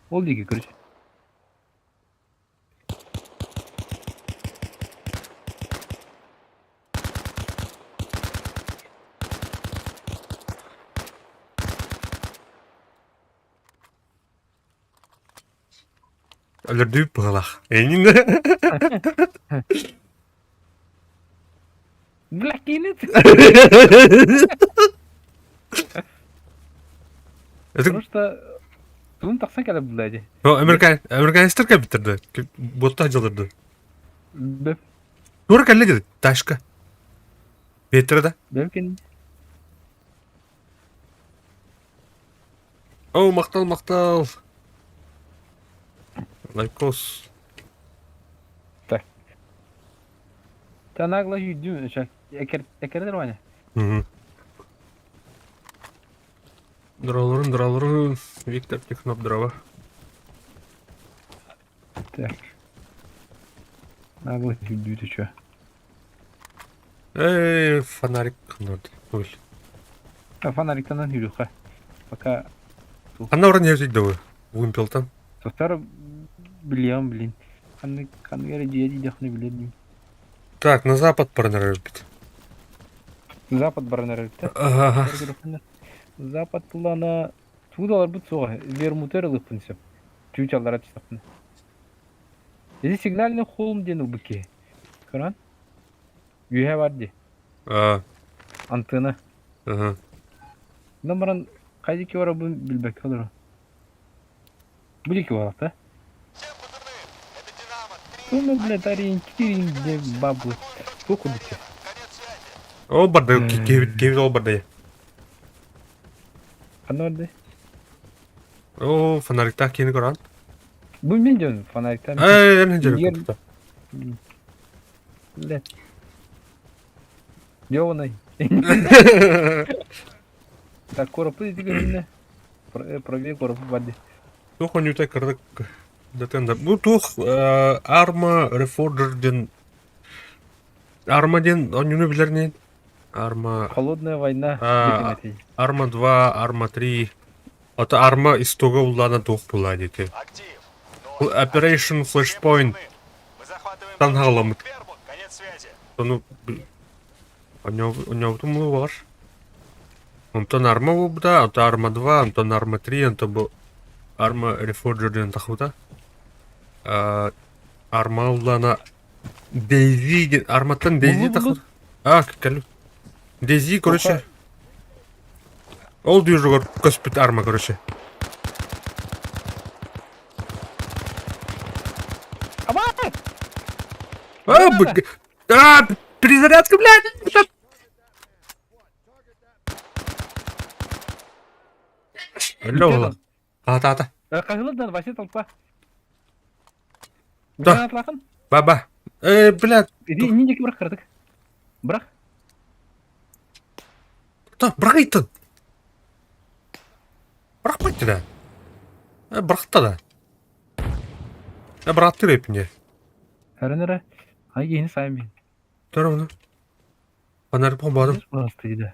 Ол диэки короче. Өлөрдүү быһалаах. Эйин. Блакинет. Это Просто туун тахсан кэлэ булла Ну, американ, американецтер кэлбиттэр да. Буотта дьалырды. Бөп. Туора кэллэ деді, ташка. Беттер да. Бөпкин. О, махтал, махтал. Лайкос. Так. Та нагло юдю, сейчас. Экер Ваня. Угу. Дралырын, дралырын. Виктор Техноп дрова. Так. Нагло юдю, ты чё? Эй, фонарик надо. Ой. А фонариктан юрюха. Пока. Ханна орын не да Вымпелтан. Состар билиам, блин. Ханны ханны дия дидехны билер Так, на запад пронорбит. Запад баранарбит. Ага. Запад тулана тудалар бут соға вермутер ылыппын сөп. Чучалар атыстапын. Эзи сигнальный холм ден убыки. Көрөн? Үйе бар ди. А. Антенна. Ага. Номеран кайдики бара бу билбек олор. Булики бар да? Ну, блядь, ориентирин, где бабы. Сколько бите? Ол барды, кебит ол барды. Ханна барды? О, фонарикта кені көран. Бу мен жөн фонарикта. Эй, мен жөн. Блядь. Ёбаный. Так, коропы дигәнне. Пробей коропы барды. Тух онюта кырдык. Датенда. Бу тух арма Reforger ден Арма ден онюну билер не? Арма Холодная война. Арма 2, Арма 3. Ата Арма истога уллана тух була дети. Operation Flashpoint. Тан халамыт. Тону Оньо тумлу бар. Онтон Арма буда, онтон Арма 2, онтон Арма 3, онтон бу Арма Reforger ден тахута. Арма уллана Дейзи, Арматтан Дейзи тахута. А, кәлі. Дейзи, короче. Ол дүйжігір көспіт арма, короче. А, а, перезарядка, блядь! Алло, Ата, ата. Қажылыдан Вася толпа. Да. Баба. Э, блядь. Иди, не деки бірақ кырдык. Бірақ. Да, бірақ айттың. Бірақ байтты да. Э, бырақта да. Э, бырақты репіне. Әрін Ай, ені сайын мен. Тұр оны. Фонарь помадым. Дейді.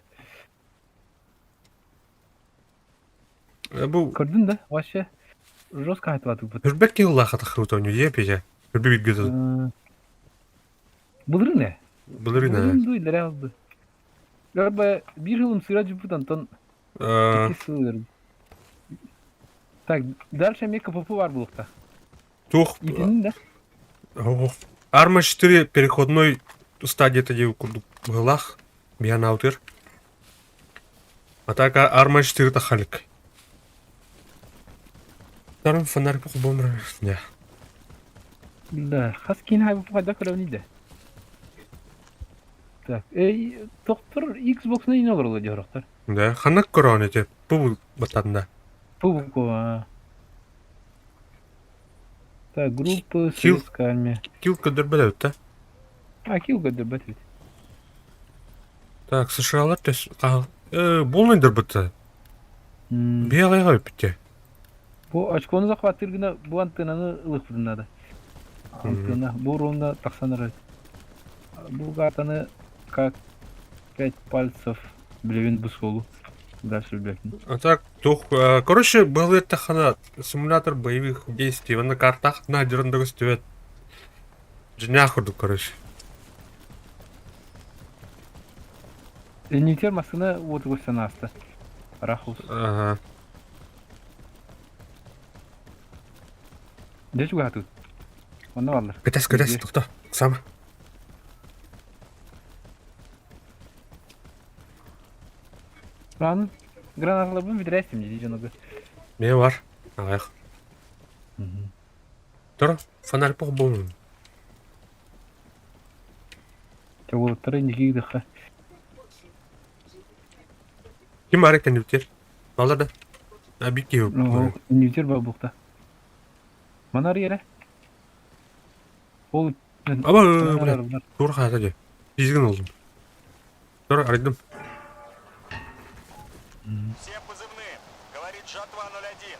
Э, бу... Көрдің да, вообще жестко айтылады бұл. Хүрбек кеулла хатахрут ойну, е пеже. Хүрбек гөзі. Бұлырын не? Бұлырын не? Бұлырын дуйлар алды. Ярба bir yılım sıra cübüt Антон. Так, дальше мне КПП бар булықта. Тух. Итин да? Арма 4 переходной стадии это курдук Биян аутер. А так Арма 4 тахалик. Тарым фонарь бомбра. Не. Да, хаскин хай бу файда көрөүнү Так, эй, доктор Xbox не олор диорохтор. Да, ханак көрөөнү те. Бу батанда. Бу бу. Так, группа Килл. Советская армия. Килл көрдөрбөт эбит да? А, килл көрдөрбөт эбит. Так, США-лар төс... Буолнайдарбыт. Биэҕэйҕэ эппитте. Бу очкону захваттыыр гына бу антеннаны ылыахпытын наада. Антенна бу ровно тахсан эрэр. Бу картаны как пять пальцев билэбин бу суолу. Дальше билбэппин. А так, туох, короче, быһалыаттаххына симулятор боевых действий, уонна картах наадьыран да көстүбэт. Дьиҥнээх курдук, короче. Иннитер массыына уоту көрсөн ааста. Рахус. Ага. Дьэ чугаһатыт. Онно бааллар. Кэтэс, кэтэс, тохто. Сама. Ран гранаталарбын бүтэрээстим дии дьонугу. Мээ бар. Аҕайах. Тур, фонарь пох буолун. Чоголоттары инники ыдыхха. Ким бар кэннибитер? Балар да. А бик киһи. Иннибитер бар буохта. Манар эрэ. Ол Аба, бля. Тур хаата дии. Изгин олдум. Тур, арыйдым. Всем позывным. Говорит Жатва-01.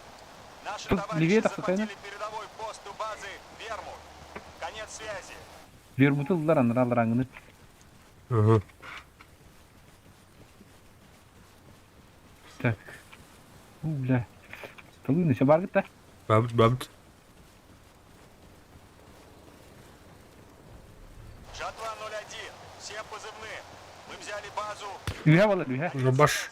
Наши Тут товарищи левее тахсатайна. захватили передовой пост у базы Вермут. Конец связи. Вермуты ыллар анаралар аңыны. Ага. Так. У, бля. Столы все баргыт да? Бабыт, бабыт. Жатва-01. Всем позывным. Мы взяли базу. Үһэ балар, үһэ. Ну, баш.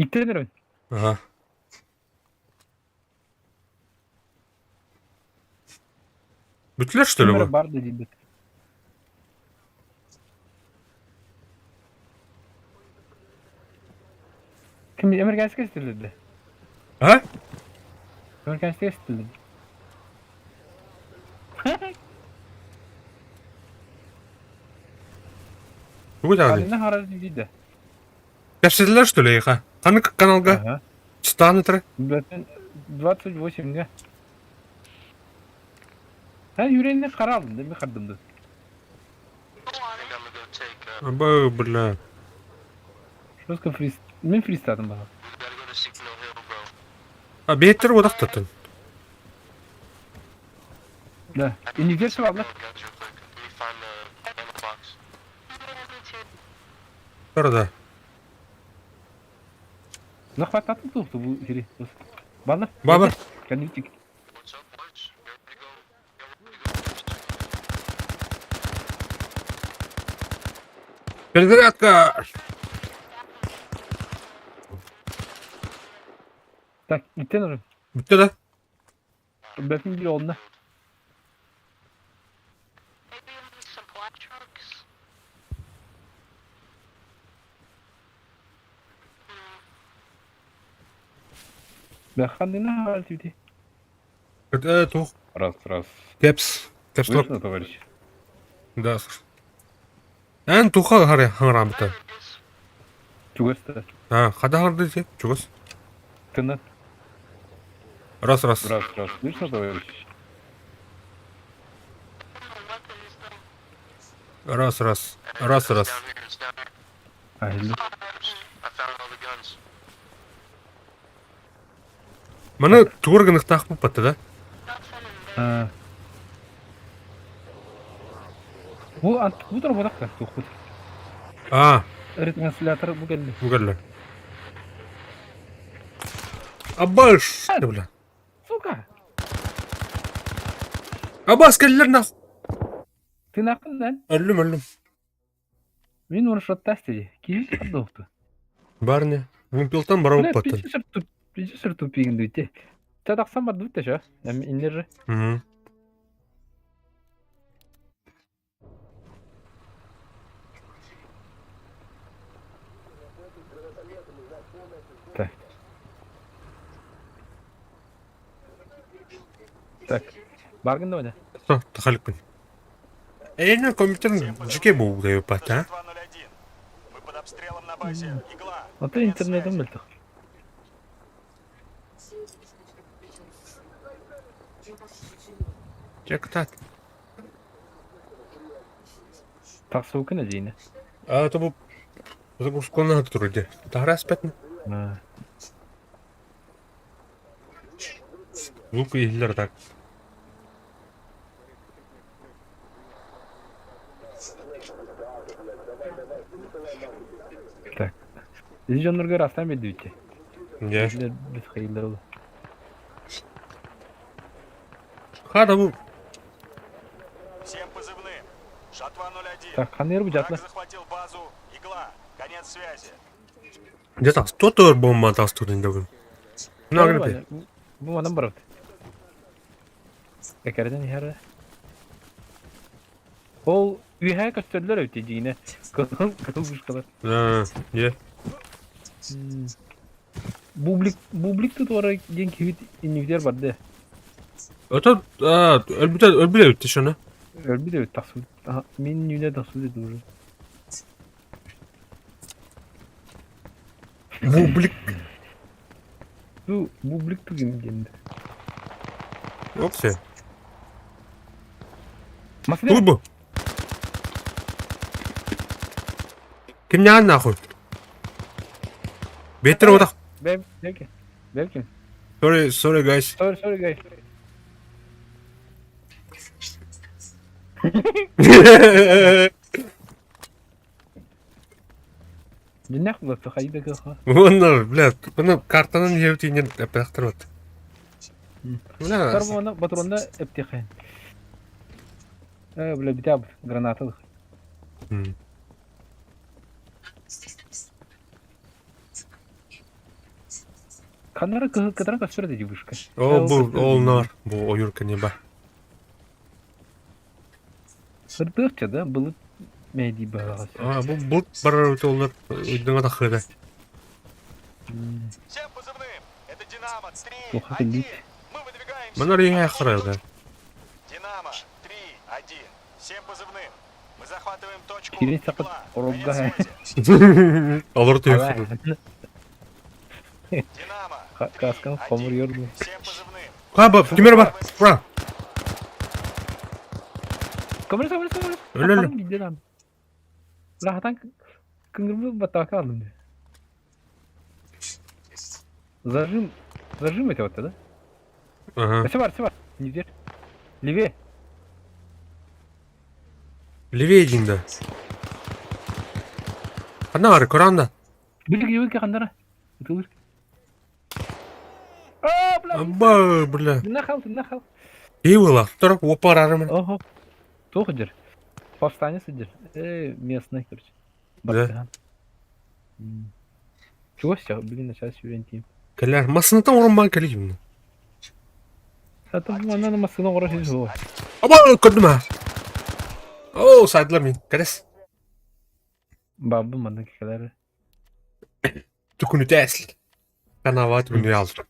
Иттен эрэн. Ага. Бүттүлэр что ли Ким эрэ бу? бар да диэбит. Ким американская стилде? А? Американская стилде. Тугу даҕаны? Ханна харар диде. Кэпсэтилэр что ли эйиэхэ? Ханнык каналга? Ага. Чытаан ытара? 28 га. Ha yüreğine kara aldın değil mi kardımdı? Б, бля. Жестко фриз... Мен фристадым баҕа. А бэйэттэр уодахтатын. Да. Иннигер шыбабла. Да. Захваттатын туохту бу сири. Балла. Баба. Кәнүтик. Перезарядка! Так, иттен уже. Бүттэ да? Бәтин бил онна. Бәхандына халтити. Э, туох. Раз, раз. Кэпс. Кэпс лок. Слышно, товарищ? Да, слышно. Эн туха харе харамта. Чугаста. А, хада харды чугас. Тына. Раз, раз. Раз, раз. Слышно, товарищ? Раз, раз. Раз, раз. Ахилли. Маны тугар гыныктаах буппатта да? А. Бу ант бу тур бодакта тухпут. А, Ретранслятор бу келди. бу кэллэ. Абаш! Бля. Сука. Абас кэллэр нах. Ты нахын да? Өллүм, өллүм. Мин оны шоттас диди. Киһи шаттукту. Барня. Вымпелтан бара Бля, буппаттан. пичи сыр туп, пичи сыр тупигин дүйте. Та тахсан бар дүйте ша. Эм иннер. Мгм. Так. Так. Баргын да ойна. Со, тахалыкпын. Эйна компьютерин жике бу дайыппат, а? Жатва-01. Мы под обстрелом на базе Игла. Ото Конец интернетым связи. мөлтөх. Чэ кытаат. Тахсыбыккын эдьиийинэ. А то бу загрузканы турар дии. Таһара аспатын. Аа. Звук иһиллэр так. Так. Ити дьоннорго ырастаан биэрдибит Дьэ. Билэр бит хайыыллар ол. Хата бу Всем позывным. Шатва 01. Так, ханныыр бу Враг дьатлы? захватил базу Игла. Конец связи. Дьэ тахс туот буомма тахстуутун дэгин. Нагрыпе. Бу манан барабыт. Экэрден иһэр. Ол үөһээ көстөллөр эбит дьиҥинэ. Кыл кылбышкалар. Аа, дьэ. Бублик бублик тутуора диэн киһибит иннибитигэр барда. Ото аа өлбүтэ өлбүт эбит шоно. Өлбүт эбит тахсыбыт. Мин иннибинэ тахсыбыт эти уже. Бублик. Бу бублик тугим диэн. Опсе. Масына. Турбо. Кимнээн нахуй? Бетер отах. Бэм, бэм, бэм. Sorry, sorry guys. Sorry, sorry guys. Дьиннээх буолуохта хайда кыха. Уонна, бля, маны картанан иһэбит эппэхтэр вот. Бля, Карбона патронда эптиэхэ. Э, бля, битяб граната. Канара кытара көстөр дии вышка. О, бу, ол нар, бу ойур кэнибэ. Сырдыахча да, былыт мэйдии баҕаҕас. А, бу булт барар олар ыйдыҥа тахыда. Всем позывным. Это Динамо 3, Плохо 1. лить. Мы выдвигаемся. Манар иһэ харайда. Динамо 3, 1. Всем позывным. Мы захватываем точку Кирин сақыт Игла. орогга. Конец связи. Олор түйэх. Динамо 3, Каскан хомур 1. yorду. Всем позывным. Хаба, кимер бар. Ура. Көмөр көмөр көмөр. Өлө өлө. Билден. Рахатан кыңгырбы батака алдым. Зажим, зажим это вот, да? Ага. Все бар, все бар. Не дер. Левее. Левее динда. Ханна бар, Коранда. Билик жибек кандара. Ытылыр. А, бля. Аба, бля. Нахал, нахал. Ивыла, второй опарарым. Ого. Туох дер. Повстанец дер. Э, местный, короче. Да. Чего все, блин, сейчас юрентим. Кэлэр, масынатан орон кэлим. Это она на машину город жил. Аба, көрдүм а. О, сайдылар мин. Кэлэс. Бабы манна кэлэр. Түкүнү тәсил. Канават бүнү алды.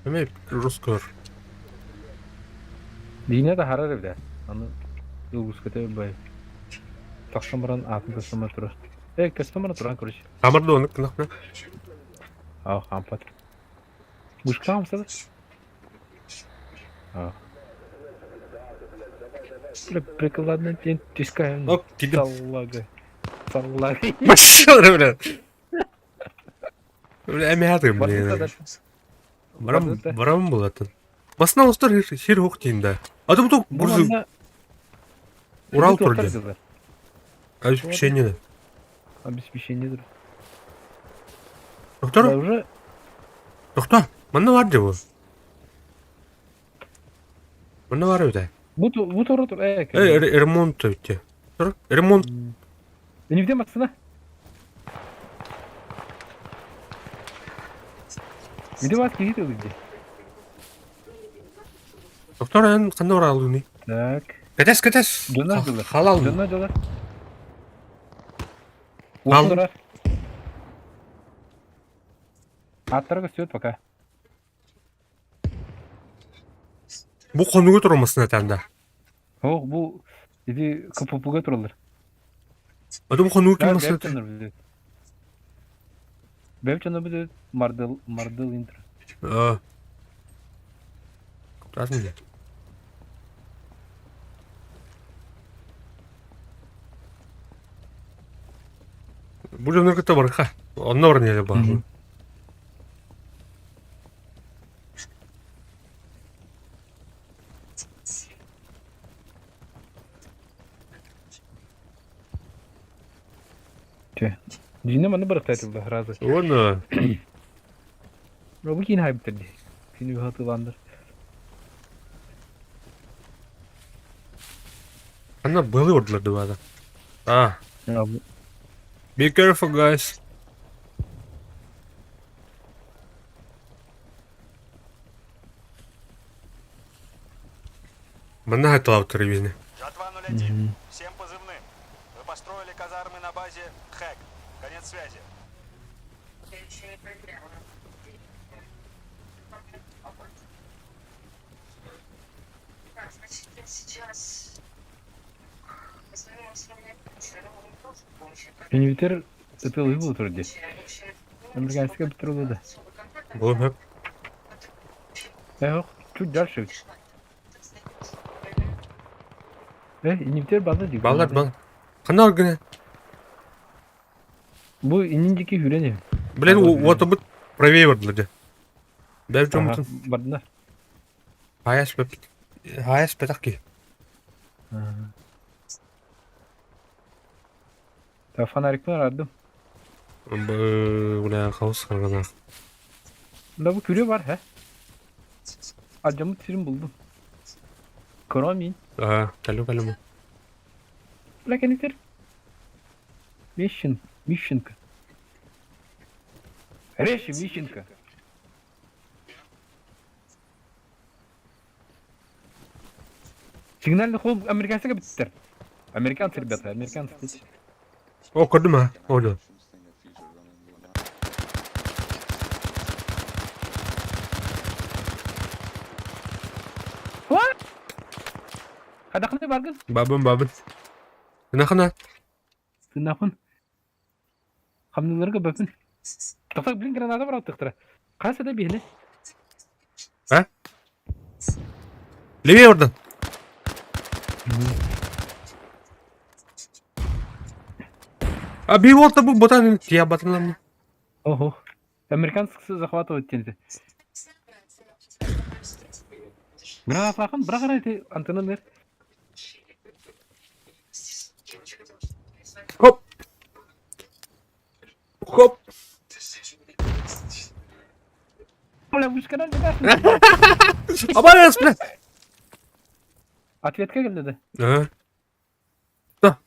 Эме русскор. Дине да харар эбде. Аны Илгуската бай. Тахсан баран атын көстөмөр тура. Э, көстөмөр туран короче. Хамарды оны кынакна. А, хампат. Бушка хамса да? А. Прикладно тен түскайым. Ок, килдим. Саллага. Саллага. Машина, бля. Бля, эме хатым, бля. Барам, барам булатын. Басына остар хир хук дейін А то бу Урал турды. Обеспечение. Обеспечение. Доктор? Уже. Доктор, манна бар деп. Манна бар өте. Бу бу тур тур. Э, ремонт өте. Ремонт. Не где машина? Где вас киһи где? Доктор, эн ханна оралуни? Так. Кэтес, кэтес. Дьоннор дьылар. Халал. Дьоннор дьылар. Ал. Уотурар. Аттара көстүбүт пока. Бу хонугу турамасын этэнда. Ох, бу ити КПП-га тураллар. А бу хонуу ким Да, масыт? бэп дьоннор Бэп дьоннор бит мардыл мардыл интро. А. Кутасын дьэ. Бу дьоннор кытта барыха. Онно баран иһэ баҕар. Чэ. Дьиҥэ манна барыктаатылла разы. Уонна Бу киин хайбыттар дии. Күнү быһа Анна быалы ордулар дыбаада. А. Be careful, guys. Манна хайталаабыттар ибиһини. Жатва-01. Всем позывным. Вы построили казармы на базе ХЭК. Конец связи. Инвитер ытылыы буолар дии. Американская бутырылы да. Буолуом сөп. Эх, чуть дальше. Э, инвитер балла дии. Баллар бал. Ханна органы? Бу иннин диэки үүрэн иһин. Блин, уотабыт правее бардылар дьэ. Бэйэм дьоммутун Бардына. хайас хайас бэтэх киһи. Та фонарикпын араардым. Бля, хаос харгана. Да бу күрүө бар, һэ? Алдьаммыт сирин булдум. Көрөм мин. Аа, кэллим кэллим. Бля, кэнитер. Мищен, Мищенко. Резче, Мищенко. Сигнальный холм американцы бүттүлэр. Американцы, ребята, американцы. О, көрдүм а, ону. What? Хадахны баргын? Бабын, бабын. Нахана? Тынапын. Хамныларга бөпүн. Тоқтақ блин граната бар аттықтыра. Қаса да бейіні. А? Левее oradan. А bir volta bu botan ya batın Ого. Американцы захватывают тенти. Гранатлахан бірақ арай антенна нер. Хоп. Хоп. Бля, вышканан Абарас, бля. Ответка келді да. Ага. Да.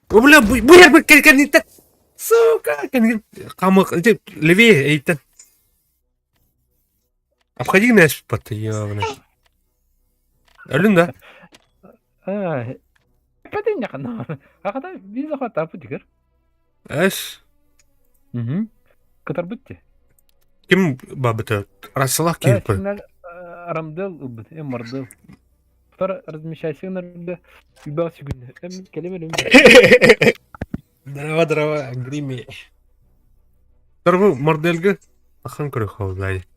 О, бля, бу бу бу кел кел не Сука, кел камык, левее, эйтен. Обходи меня, под ёбаный. Өлүн да? А, Пәтен жақын. Ағада виза захват апы дигер. Эс. Угу. Катар бітті. Ким бабыта? Расалах ким? Рамдел убыт, эм мардел. Втор размещайся на рыбе. Юбал сигүн. Эм келеме Дрова, дрова, грими. Второй мордельга. Ахан көрөх блядь.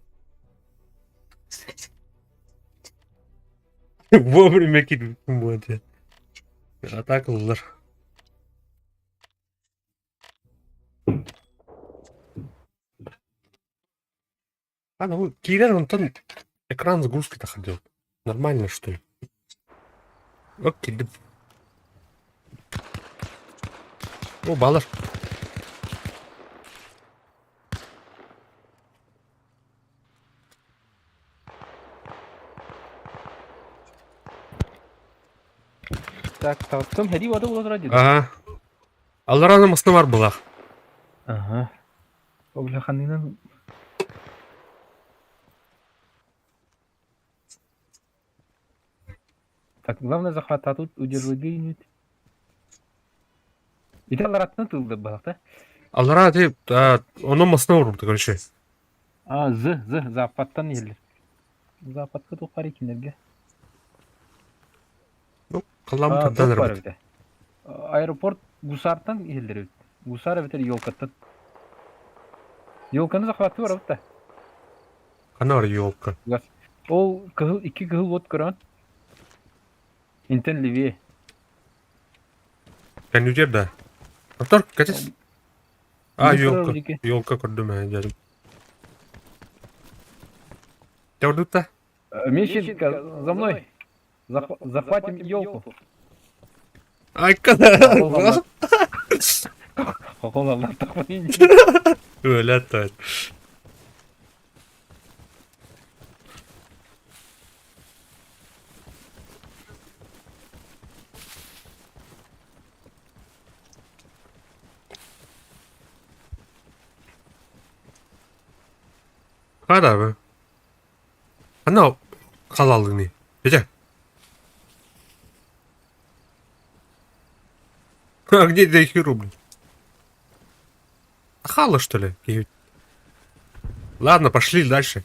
Вовремя кидут вот. Атака улар. А, ну, киирэр онтон экран загрузки ходил. Нормально, что ли? Окей, да. О, балар. Так, таптым. Хәди вады була тора диде. Ага. Аллараны масына бар булах. Ага. О, бля, ханынан. Так, главное захват, а тут удерживать линию. Ити аллараттан тылды балак, да? Аллара ти онон масына урбут, короче. А, з, з, западтан елдер. Западка тухар екенлерге. Ну, халлаан А, тардан туох баар эрбит. эбитэ? Аэропорт Гусартан иһиллэр эбит. Гусар эбэтэр Елкаттан. Елканы захваттыы барабыт да. Ханна бар елка? Газ. Ол кыһыл икки кыһыл уот көрөн. Интен левее. Кэннүтер да. Мотор, кэтис. А, Мин елка. диэки. Елка көрдүм ээ, дьэ. Төрдүтэ. Мищенко, за мной. Захватим елку. Айкана. Хохол аллах тахмин. Өләт. Хара Ана халалыны. Петя. А где дохеру, блин? Хала, что ли? Ладно, пошли дальше.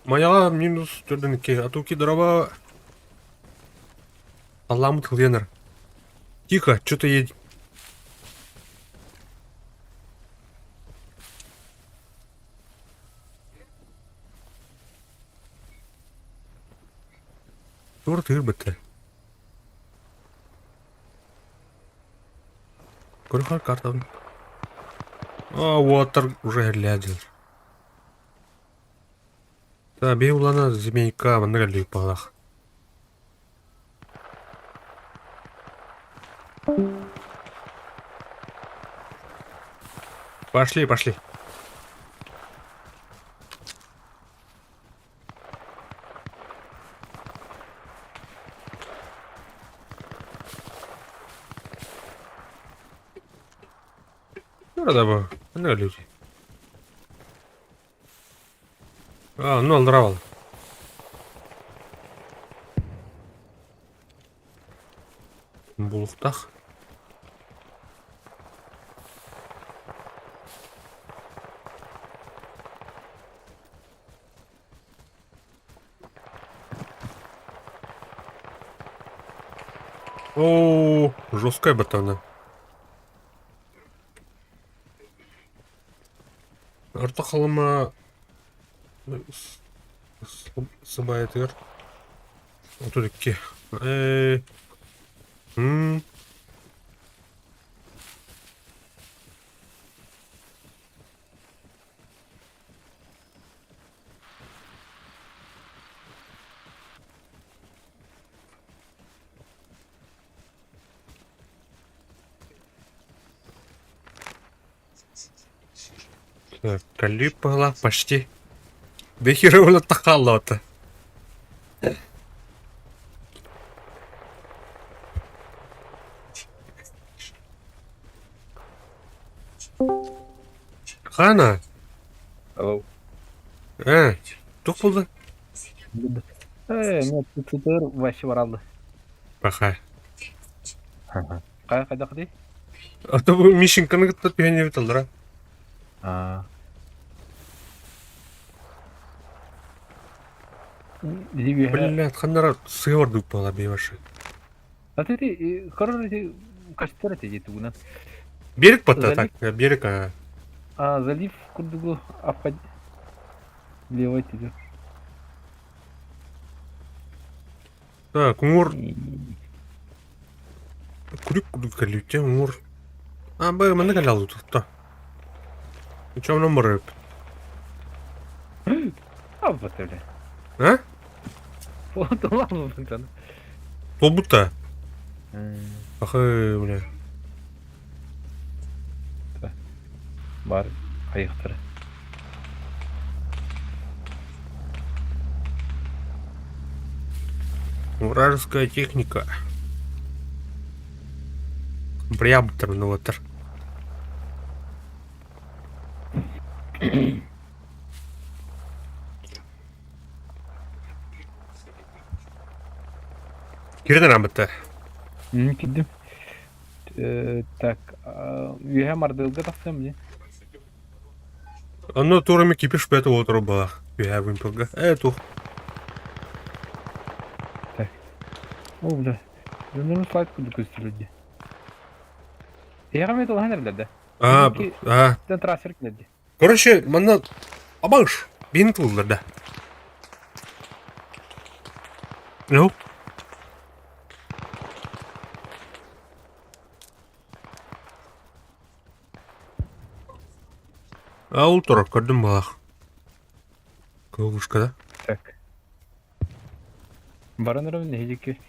Моя минус төрдүнүкки. А то дрова Алламыт хленер. Тихо, что-то едет. Тур тырбыты. Көрөхөр картан. А, уотар уже глядел. Да, бей улана змейка, манна палах. Пошли, пошли. Ну, рада бы. Ну, люди. А, ну, алдравал. Булуктах. О, жесткая ботана. Орто халыма сыбаятыгар. 32. М. Так, Калипала почти. Бехировала тахалота. Хана? Алло. Тух булды? Э, мен ЦТР вообще баралды. Паха. Кая кайда кыды? А то бу Мишеньканы кытта түһэн эбит аллара. А. Блядь, ханнара сыор дупала бейваши. А ты ты хороший кастер эти тугунан. Берег пота так, берег, а. А залив курдугу обход... Левой тебе. Так, уҥуор күрүк курдук кэллибит уҥуор. А, б манна кэлэ тутта. Ничего номер. А вот бля. А? Вот ладно, бля. Туолбут Ахы, бля. Бар айыктары. Вражеская техника. Брябтер, ну вот. Кирен араммыттар. Кирдим. Так, үөһэ мардыылга тахсыам дии. Онно туорами кипиш бэт уотура балах. Үөһэ вымпелга. Э, тух. Так. О, бля. Дьоннорун слайд курдук көстүлэр дии. Эһэҕэ эмиэ талаһан эрэллэр да? А, а. Трассер кэлэр дии. Короче, манна абаш бин тыллар да. Ну? А ол турар көрдүм балах. Кылгышка да. Так. Баран эрэ нэһиликки.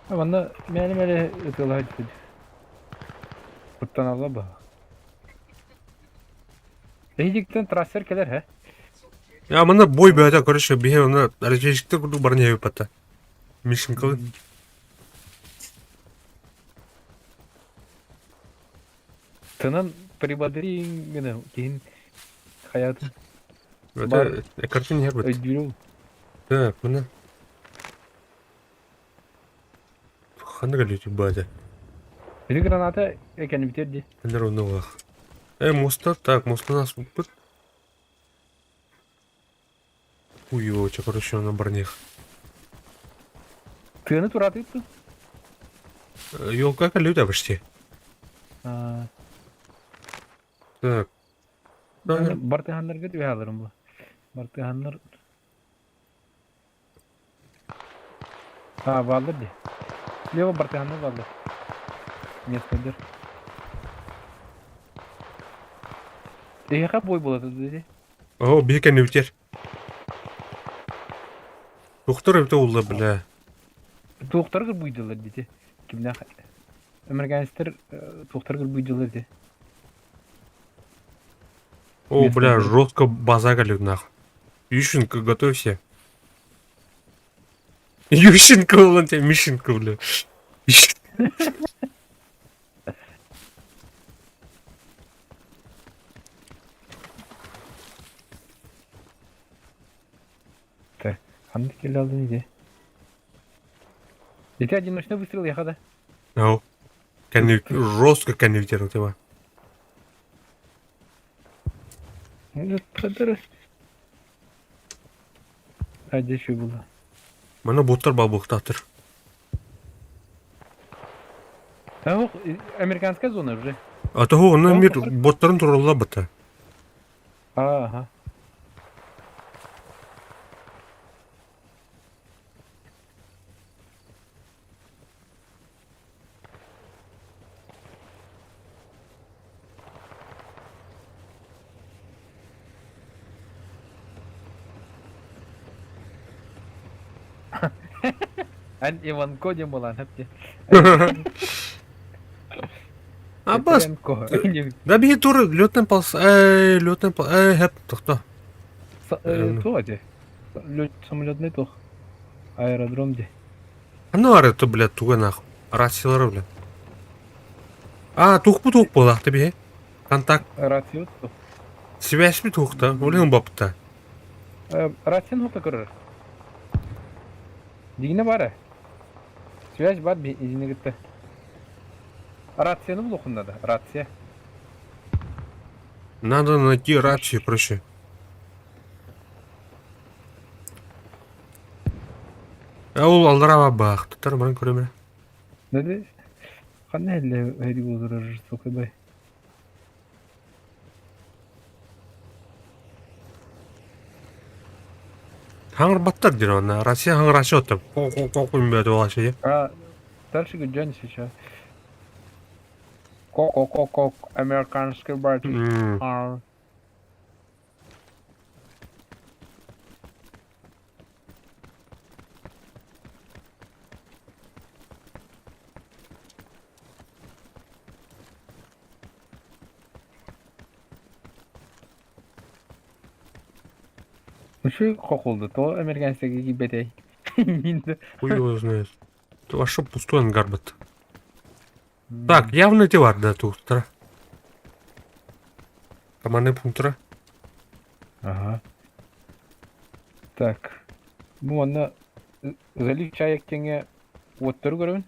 Манна мээнэ-мээнэ ытыалаһа түспүт. Куттаналла баһа. Эһигиттэн трассер кэлэр һэ? Я манна бой бөтө короче биһи онно разведчиктер курдук баран иһэбит Мишенькалы. Тынан прибодрин гына киһин хаятын Это картина иһэр бит. өйдүүрүм. Так, мына. Ханна кэллитик баата? Били граната экэнибитер ди. Ханнар онно Э, моста, так, моста нас бут. Хуй его, че, короче, на барнех. Тыаны туратыттын. Елка кэллибит почти. Так. Бартыһаннарга түһэ аларым бу. Бартыһаннар А, бааллар дии. Лево бартыһаннар бааллар. Местодыр. Эһиэхэ бой буола турда дии. О, биһи кэннибитигэр. Туохтар эбитэ буолла, бля. Туохтары кырбыйдылар дии. Кимнээх Американецтар туохтары кырбыйдылар дии. О, бля, жестко база нах. Ющенко, готовься. Ющенко, вон тебя, Мищенко, бля. Так, ханнык кэлэ алдын иди. Ити одиночный выстрел яха да. Ау. Кэнни жестко кэннибитер тема. А здесь что было? Мана боттар бабыктатыр. А американская зона уже. А того онно мир боттарын туралла бата. Ага. Эн Иванко диэн буолан эпти. Абас. Да биһи тур летный полос, летный полос, хэп, тохто. Туох ди? Самолетный туох. Аэродром ди. Ну, ары, то, блядь, туга нахуй. Рациялары, блядь. А, тух бу тух буолаахта биһи. Контакт. Рация туох. Связь би туохта, олен бапта. Рацияны хопта көрөр. Дигине бар Связь бар изини кытта. Рацияны булуохун надо, рация. Надо найти рацию, проще. Ол аллара бах, тутар баран көрөмөр. Неде? Ханна эле эри узурар сокыбай. Хаңыр баттар дир онна. Россия хаңыр ашып Қол қол қол қоймайды ол ашы. А, дальше гүджан сейчас. Ко-ко-ко-ко, американский брат. Үчүгэй хохолду, то американецтергэ киирбэтэй. Хуй его знает. Это вообще пустой ангар бит. Так, явно эти бар да туктара. Командный пунктра. Ага. Так. Бу манна залив чаек диэҥҥэ уоттары көрөбүн.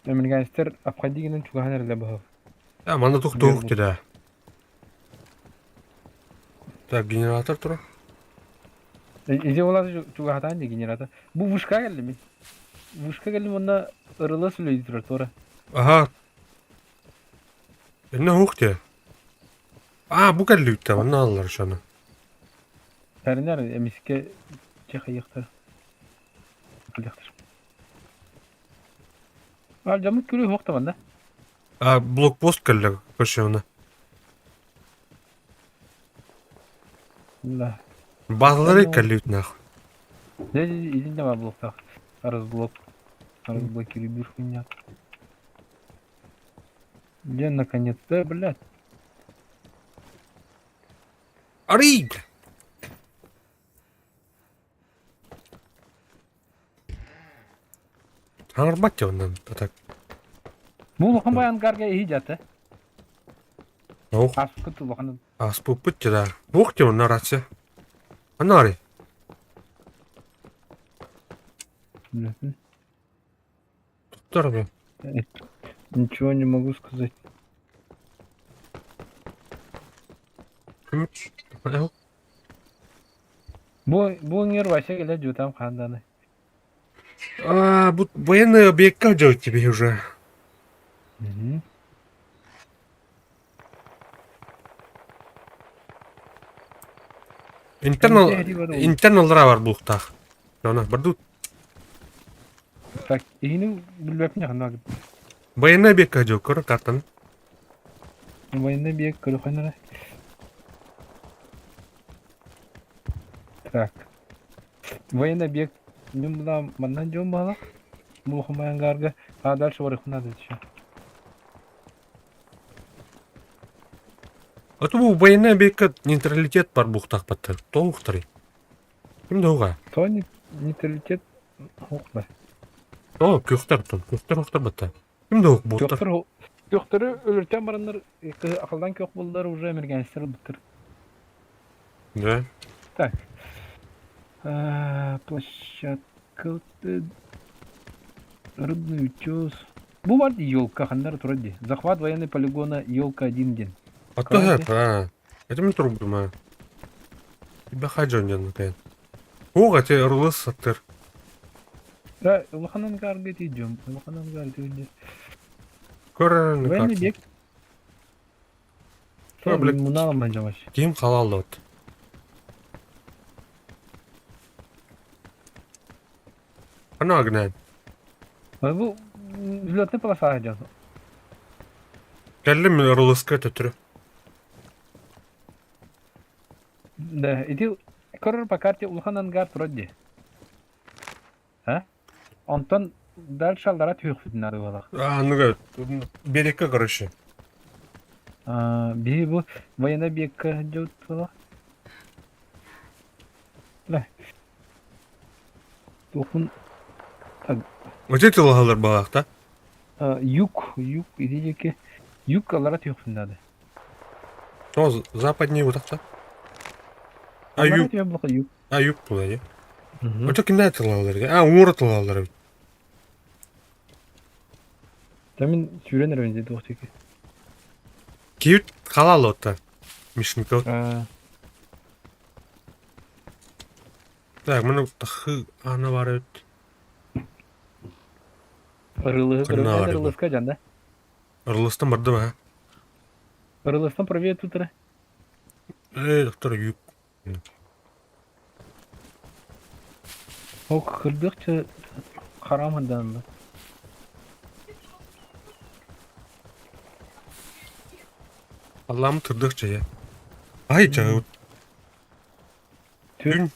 Американецтар обходи гынан чугаһаан эрэллэр быһалар. А, манна тух туох да. Так, генератор тура. Иди олар чугаһатаан дии генератор. Бу вышка кэллим мин. Вышка кэллим уонна ырыла сүлөйдү турар туора. Ага. Инне хух те. А, бу кэллибиттэ, манна аллар шаны. Тэринэр эмискэ чехайыахтар. Кэлиэхтэр. Алдьаммыт күрүө суох да манна. А, блокпост кэллэ көрсөөнө. Да. Баалары кэллибит нах. Дьэ, итиннэ баар блоктаах. Разблок. Разблокируй хуйня. Где наконец-то, блядь? Арый! Хаҥырбат дьэ оннан так. Бу улахан бай ангарга иһи дьата. Ох. Аспыт улахан. Аспыппыт дьэ да. Ох дьэ онно рация. Анна арый. Туттар бе. Ничего не могу сказать. Бу бу ҥер Вася кэлэ дьутам хаанданы. А, бу военный объектка делать тебе уже. Угу. Интернал интернал бар булуктаах. Ана бардут. Так, иһини билбэппин ханна Военный объектка дьыл көр картаны. Военный объект көрөхөн эрэ. Так. Военный объект мин була манна дьон баала. Бу хомаянгарга а дальше барыхпын надо еще. А то бу военный объектка нейтралитет бар буухтаахпаттар. Тоҕуохтарый? Ким да уга? То нейтралитет уохта. О, күөхтэр тон, күөхтэр уохтар батта. Ким да уох буоттар. Күөхтэр күөхтөрү өлөртөн бараннар акылдан күөх буллар уже американецтер ылбыттар. Да. Так. Площадка Рыбный утес. Бу бар дии елка ханнар турар дии. Захват военный полигона елка один диэн. А то это, это мен турбум а. Тебя хаджан диэн кайын. Ох, эти орлы саттыр. Да, улахан ангарга идем. Улахан ангарга идем. Көрөр Военный бег. Муналам жамаш. Ким халал от. Ана гнэн. Бу взлетный полоса дьон. Кэллим мин РЛС-ка төттөрү. Да, ити көрөр по карте улахан ангар турар дии. А? Онтон дальше аллара түһүөхпүтүн наада буолар. Аныга берекке короче. Биһи бу военный объекка дьон буолар. Да. Туохун Өтө тылаһалар балаахта. Юг, юг, ити диэки юг аллара түһүөхпүн наада. То западнее утахта. А Аллара юг, түһүөх буолла юг. а юг була дии. Өтө кимнээ тылаһалар? А уҥура тылаһалар эбит. Та мин сүүрэн эрэбин дии туох диэки. Киют халал отта. Мишников. Так, маны тахы ана бар эбит. Ырылыһы Ханна бар ырылыска дьан да. Ырылыстан бардым а. Ырылыстан правее тутара. Эй, доктор юг. Ол кырдык харам ханданна. Аллам тырдык чая. Ай чая. Күн.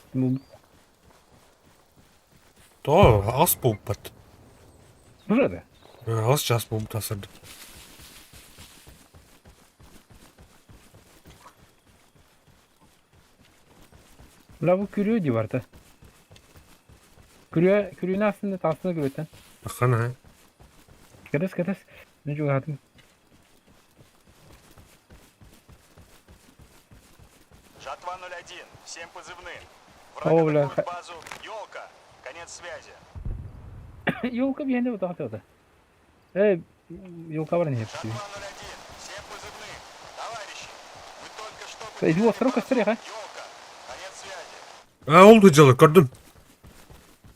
То, ас буолбат. Уже да? Ас час буолбут асырды. Бля бу күрүө дии барта. Күрүө күрүөнү астында таастына күрүөттэн. Ахана. Кэтэс кэтэс. Мин чугаһатым. Жатва 01. Всем позывным. Враг О, бля, атакует базу «Елка». Конец связи. Елка биһиэнэ утаҕа Э, елка бар не Жатва 01. Всем позывным. Товарищи, вы только что Иди потеряли островка базу стрих, а? «Елка». Конец связи. А ол дьылы көрдүм.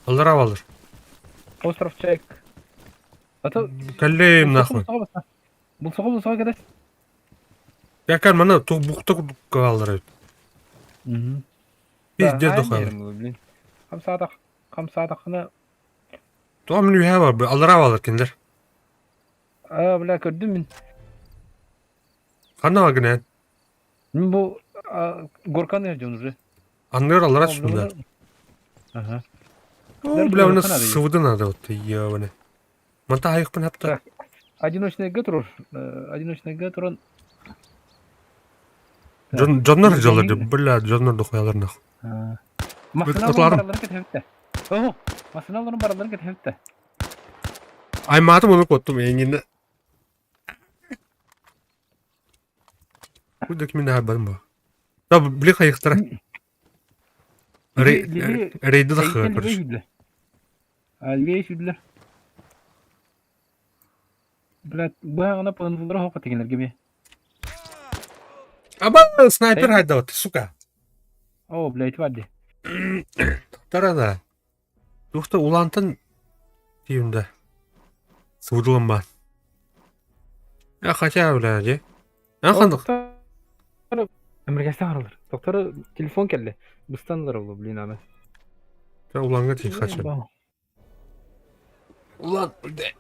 Аллара балыр. Остров Чайк. А то... Кэллим нахуй. Булсаға булсаға кәдәс. Якар мана тух бухта калалар эбит. Пиздец дохуя. Блин. Хамсаатах, хамсаатахына... Туа мин үһэ бар, аллара балыр кинилэр. А, бля, көрдүм мин. Ханна бар гынэн? Мин бу горканы ждем уже. Анныр аллара түстүм Ага. О, бля, у нас сывды надо вот, ебаный. Манта айықпын хапта. Одиночный гатур, одиночный гатур, он... Дьоннор жалар, бля, дьоннор дохуялар нахуй. Масыналарын бараларын кетепті. О, масыналарын бараларын кетепті. Айматым оны коттум, эңинде. Бу документ хабарым ба. Да, бли хайықтара. Рейді да хы, короче. Левее сүдлер. Блядь, бу ана панвылдыра хоқа тегенлер геме. Аба, снайпер хайда сука. О, блядь, вади. Тара да. Тухта улантан тиюнда. Сывдылым ба. Я хотя, бля, де. А хандык. Америкаста аралар. Доктор телефон келди. Быстанлар олу, блин, аны. Уланга тиң хочу. Улан, бля.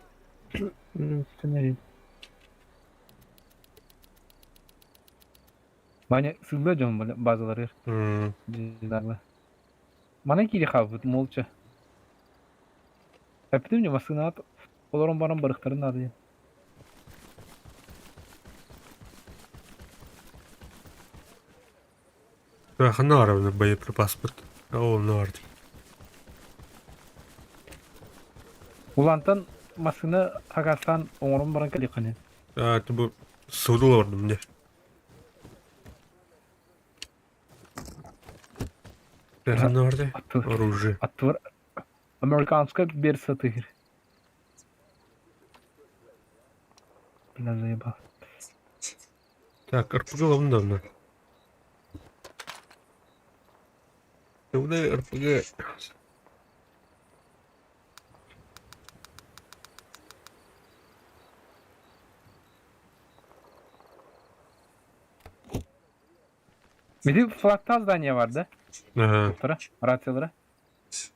Маня сылда жон базалары. Мана кири хабыт молча. Әптім не масына ат. Олорон баран барыктарын ады. Ханна арабны боеприпас бит. О, нар. Улантан масына хагастан оңорон баран кали кане. А, это бу сывдылы бардым мне. Ханна барды. Оружие. Аттыр. Американская берса тыгыр. Бля, заебал. Так, РПГ лавында. Куда РПГ? Bir de flakta здание var da. Ага. Doktora, рациялара.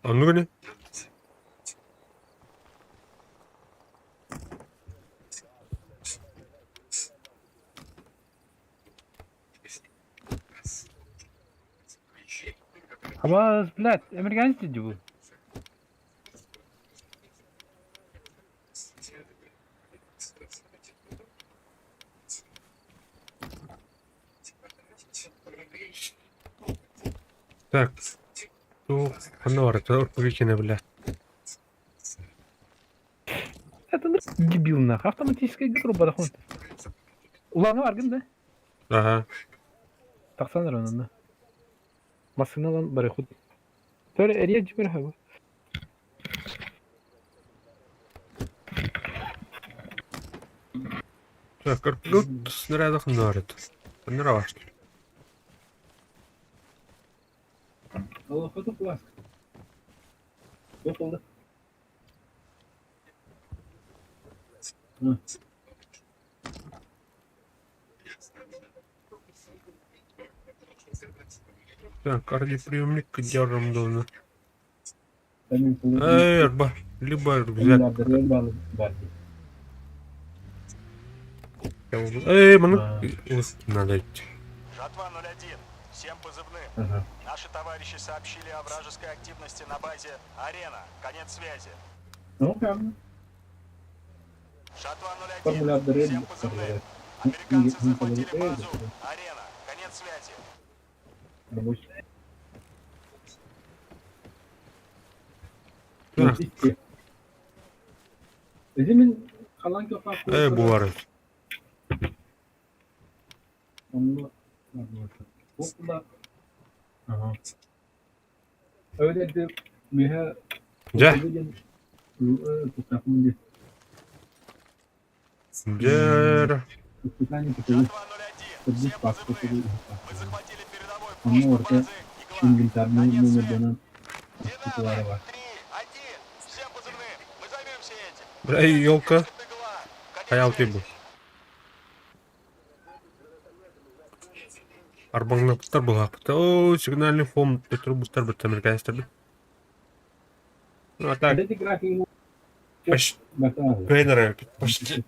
Анны гыне? Ama блядь, американец dedi bu. Так. Ту ханна бар, РПГ кине, бля. Это дебил нах. Автоматическая труба дохон. Уланы бар да? Ага. Таксан ранында. Масыналан барыхут. Төр эрия жибер хаба. Так, РПГ снаряда ханна бар. Ханна бар. Алла фото класс. Oldu. Так, радиоприемник держим должна. Эй, арба, либо рюкзак. Эй, маны надо идти. Жатва 01. Всем позывным. Наши товарищи сообщили о вражеской активности на базе «Арена». Конец связи. Ну, правильно. Жатва 01. Всем позывным. Американцы захватили базу «Арена». Конец связи. Так. Эй, бу бар. Дьэ. Дьэ. Жатва 01. Всем позывным. Мы захватили передовой пост базы Игла. Конец связи. Динамик 3, 1. Всем позывным. Мы займемся этим. Бля, елка. Доступ Игла. Конец Хайал связи. ты был. Арбаңнапыттар булааппыта. Оо, сигнальный фон төтөрү бустар бытта американецтар. Ну, а так, почти тренеры, почти.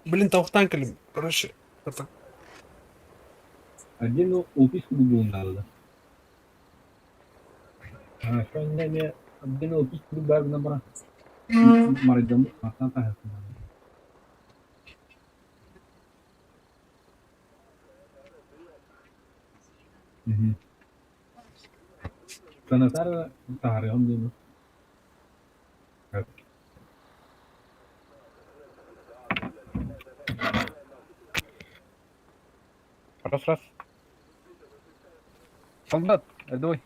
Блин, тавхтан кэлим. Короче, это Отдельно уписку надо. Отдельно уписку набра. Раз, раз. Солдат, давай.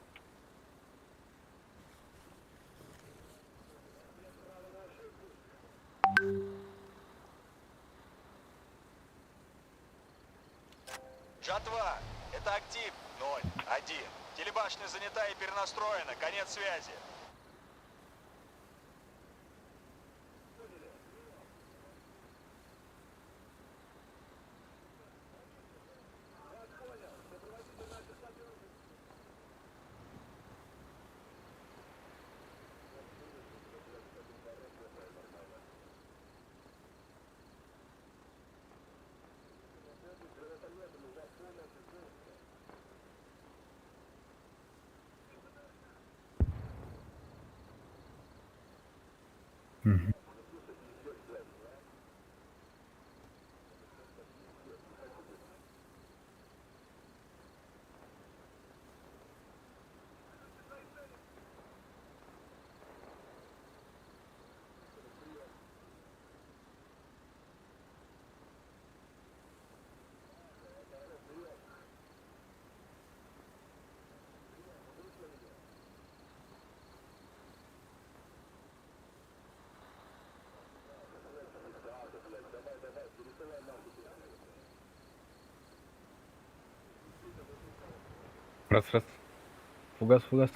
Жатва, это актив 0, 1. Телебашня занята и перенастроена. Конец связи. Раз, раз. Фугас, фугас.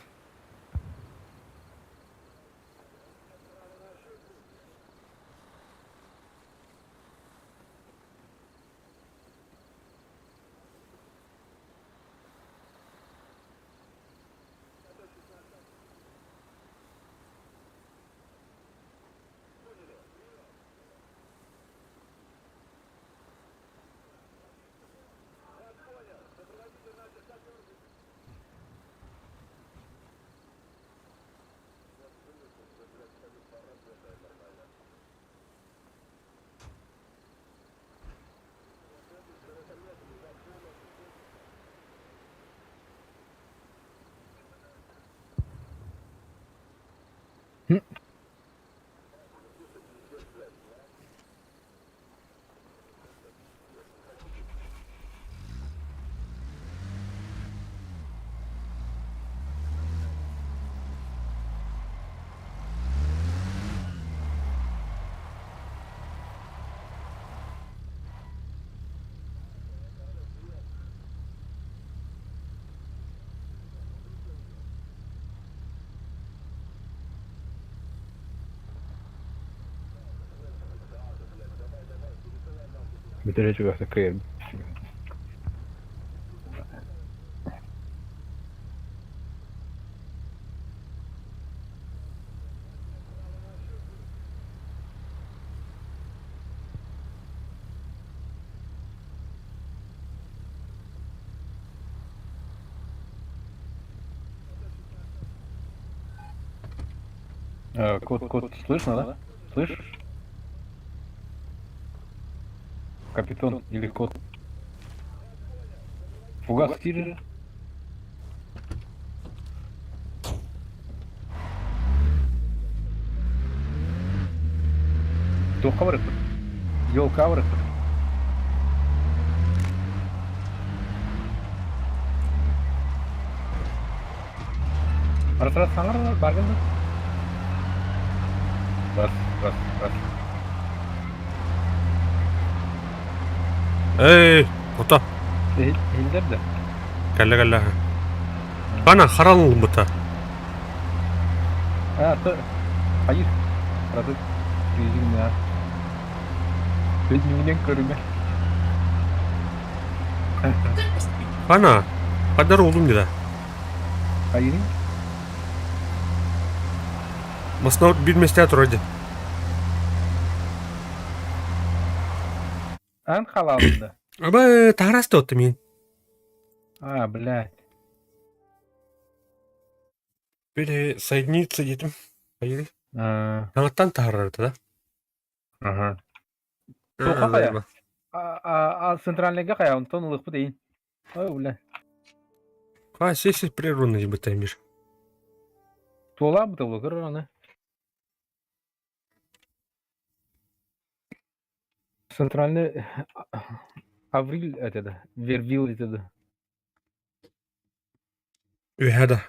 Бүтэрэ чугас кыйыр. Кот, кот, слышно, да? Слышишь? Капитан или кот? Фугас тире. Туохха барыппыт? Елка барыппыт. Раз раз саҥар баргын да. Раз, раз, раз. Эй, ото. Иһиллэр да? Кэллэ кэллэ. Ана харалылбыта. А, то... Хайыр. Рады. Түйүгүнэ. Бүннүгүнэн көрүмэ. Ана, хадар oldum dedi. Хайырын? Масна bir mesleğe турады. Ан халалында. Аба, тарасты отты мен. А, блядь. Били соединиться дедим. Хайыр. А, Таңаттан таарарды да. ага. Тоқа қая? А, центральныйга қая, онтон ылықпы дейін. Ой, бля. А, сессия прервана бытаймир. Туола быта көрөр аны. Центральный Аврил это Вервил это. Үһәдә.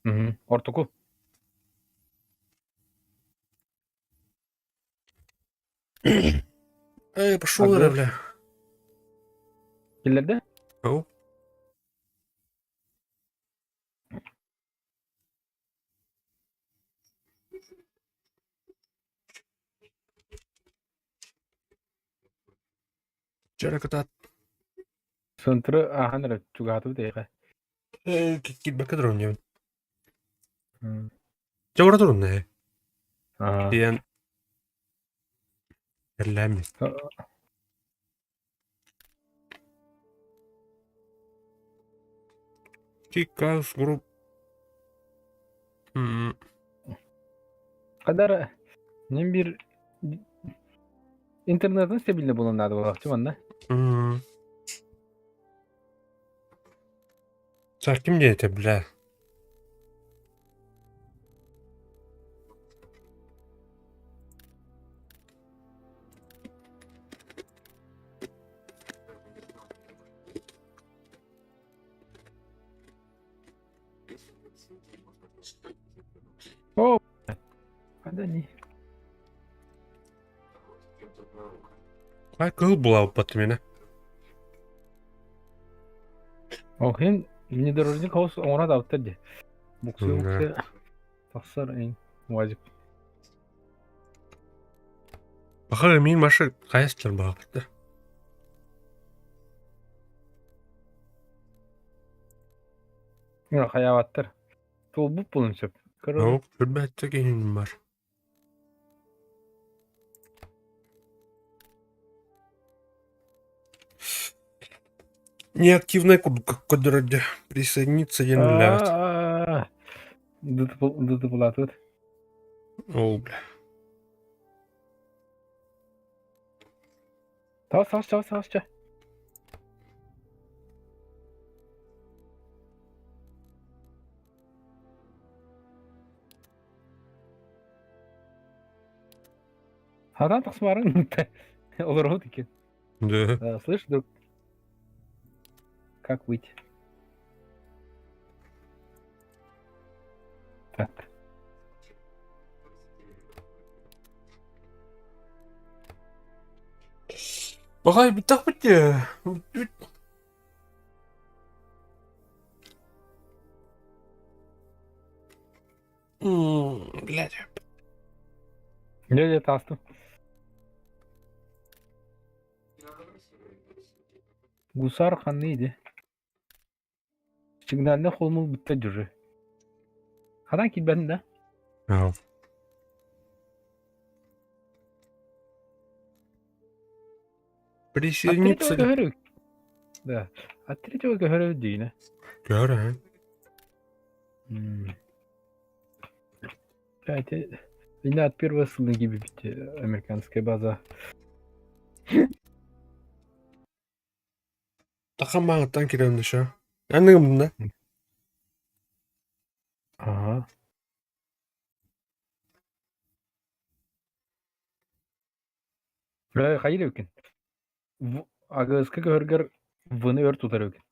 Угу. Ортоку. Эй, пошел, Ага. бля. Киллерде? Ау. Жаракатат. Центры ахан чугату дейға. Эй, китбәкә торын я. Жабыра торын не. Диэн Эрләми. Кикас групп. Кадар нем бир интернеттен стабильный болон надо было, чыман да? Так, ким это, бля? О, да не. Кай кыл була упатты меня. Охин внедорожник хаус оңра да ди. Буксы буксы тахсар эн уазик. Баха мин машы каястыр багыпты. Мына хаяваттыр. Тол буп болун сөп. Yok, hürmetте кейин бар. Неактивная кодроде. Присоединиться я не блядь. Дытыпылатыт. О, бля. Тас, тас, тас, тас, тас. Хадан тахсмарын Олорот екен. Да. Слышь, друг, как выйти? Так. Багай битах бите. Блядь. Не, тастым. Гусар ханны Сигнальный холмул бітті жүрі. Хадан килбәдин да? Ау. Присоединиться. Да. От третьего говорю Дина. Гора. Блядь, меня от первой ссылки бить американская база. Тахан маңыттан киремді ша. Әнігім да? Ага. Бля, хайыр өкен. Агызкы көргөр вны өр тутар өкен.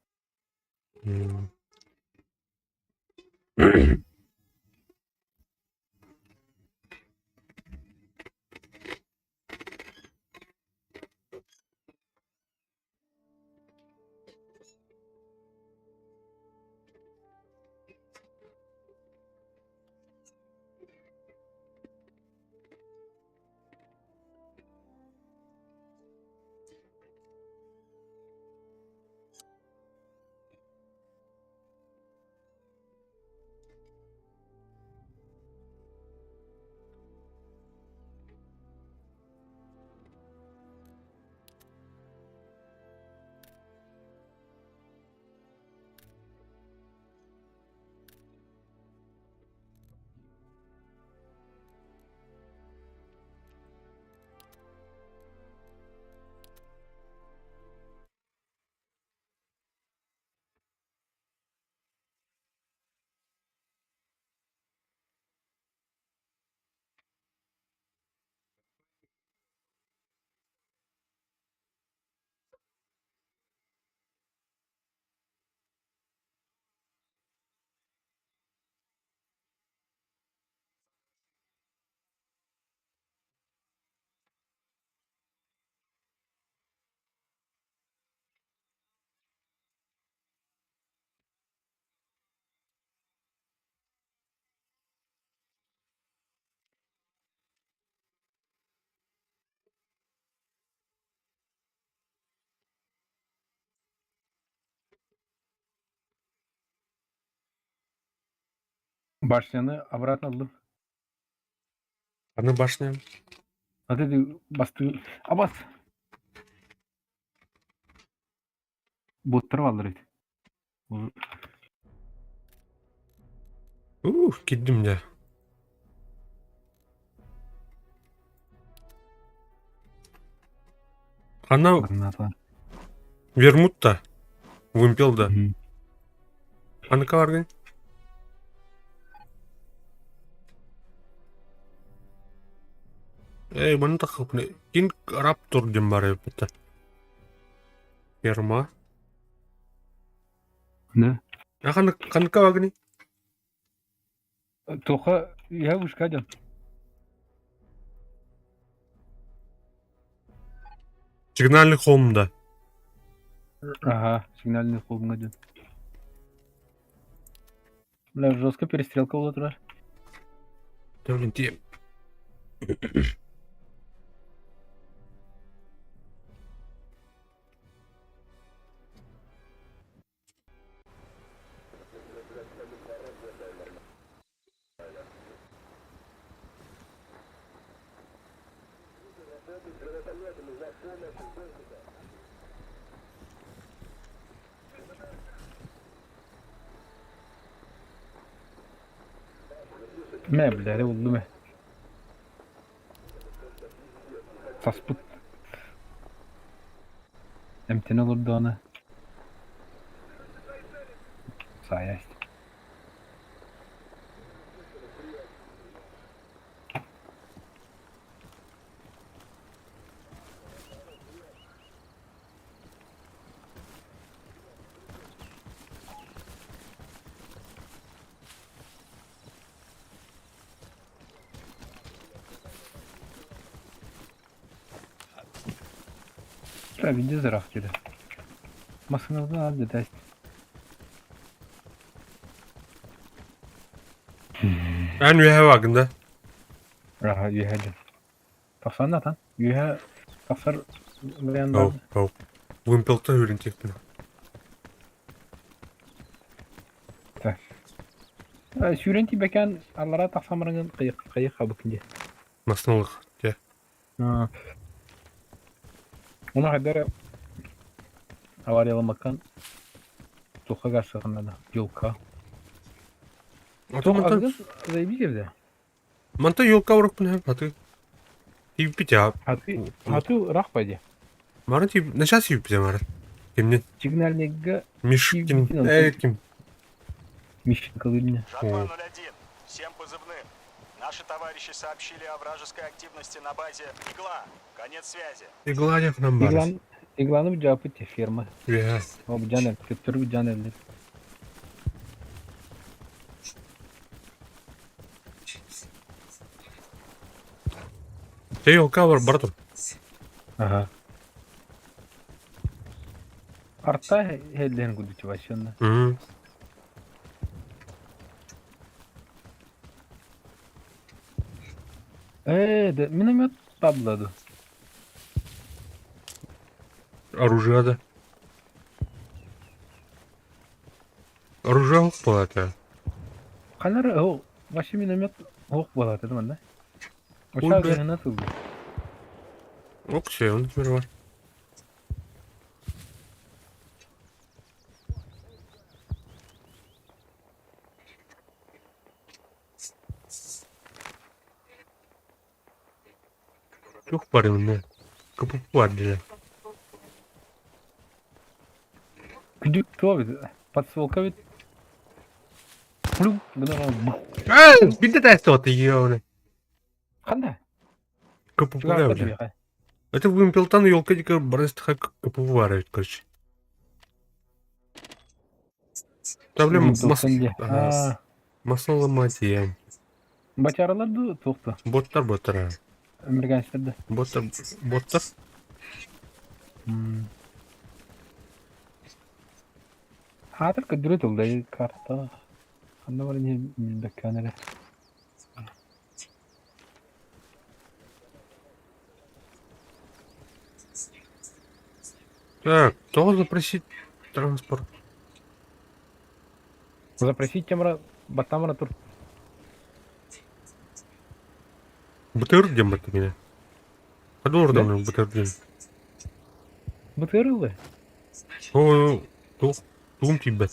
Башняны обратно ыллым. Аны башня. А ты бастыы абас. Буттар баллар эбит. Ух, киирдим дьэ. Ханна Граната. вермут да? Вымпел да? Ханныка баргын? Эй, маны таххыппын. Кинг Раптор диэн баар эбит. Ферма. Да. А ханнык ханныкка баргыный? Тоха я вышка дьон. Сигнальный холм да. Ага, сигнальный холм дьон. Бля, жестко перестрелка буола турар. Да, блин, те. Мэ, бля, эрэ буллум ээ. Саспыт. Эмтэнэ олордоҕуна саайа истэ. Бля, види зырах диэтэ. Массыынабытын аҕал диэтэ. Эн үөһэ бааргын да? Аха, үөһэ дьон. Тахсан атан. Үөһэ тахсар вариант Ол, баар. ол. Вымпелтан үрүн тиэхпин. Так. Сүүрэн тиийбэкээн аллараа тахсан бараҥҥын хайых хабыккын дии. Массыыналык. Дьэ. Ону хайда эрэ аварияламмаккан туохха гарсыаххын наада, елка. Ото Туох мантан аҕыс заебись эбит. мантан елка урукпун һэ хаты. Тиийбит я. Хаты хаты ыраах дии. Марын тиийбит. Начаас тиийбит марын. Кимнин? Сигнальныйга Мишкин. тиийбитин онтон Э, ким? Мишенька ылынна. Жатва 01. Всем позывным. Наши товарищи сообщили о вражеской активности на базе «Игла». Конец связи. Игла диэх нам баар. Иглан Игланы быдьаапыт ферма. Үөһэ. Ол быдьаан төттөрү быдьаан эллэр. Ты елка бар, бара тур. Ага. Арта хеллен гудучу вообще. Да, миномет табладу. Оружие да. Оружие плата. Канар о, вообще миномет ох болады да манда. Ой, Ошал бля. гына тылды. Ок, все, он теперь бар. Тух барымны. Капы бар диле. Күдүк туа бит. Подстволка бит. Плюм, гына бух. Эй, билде тәсті оты еуны. Канда? Капы бля. Это вымпелтан елка дика барыстыха капы бар, короче. Там Масло. Масло ломать я. Бачаралар ду туқты. Боттар, боттар. Американецтерді. Боттар, боттар. Хатыр көдүрө тылда карта. Ханна бар не билбеккәнере. Так, кто запросить транспорт? Запросить темра батамра тур. БТР где мы меня? Подор Да? давно БТР дем. БТРлы. О, тум тебя.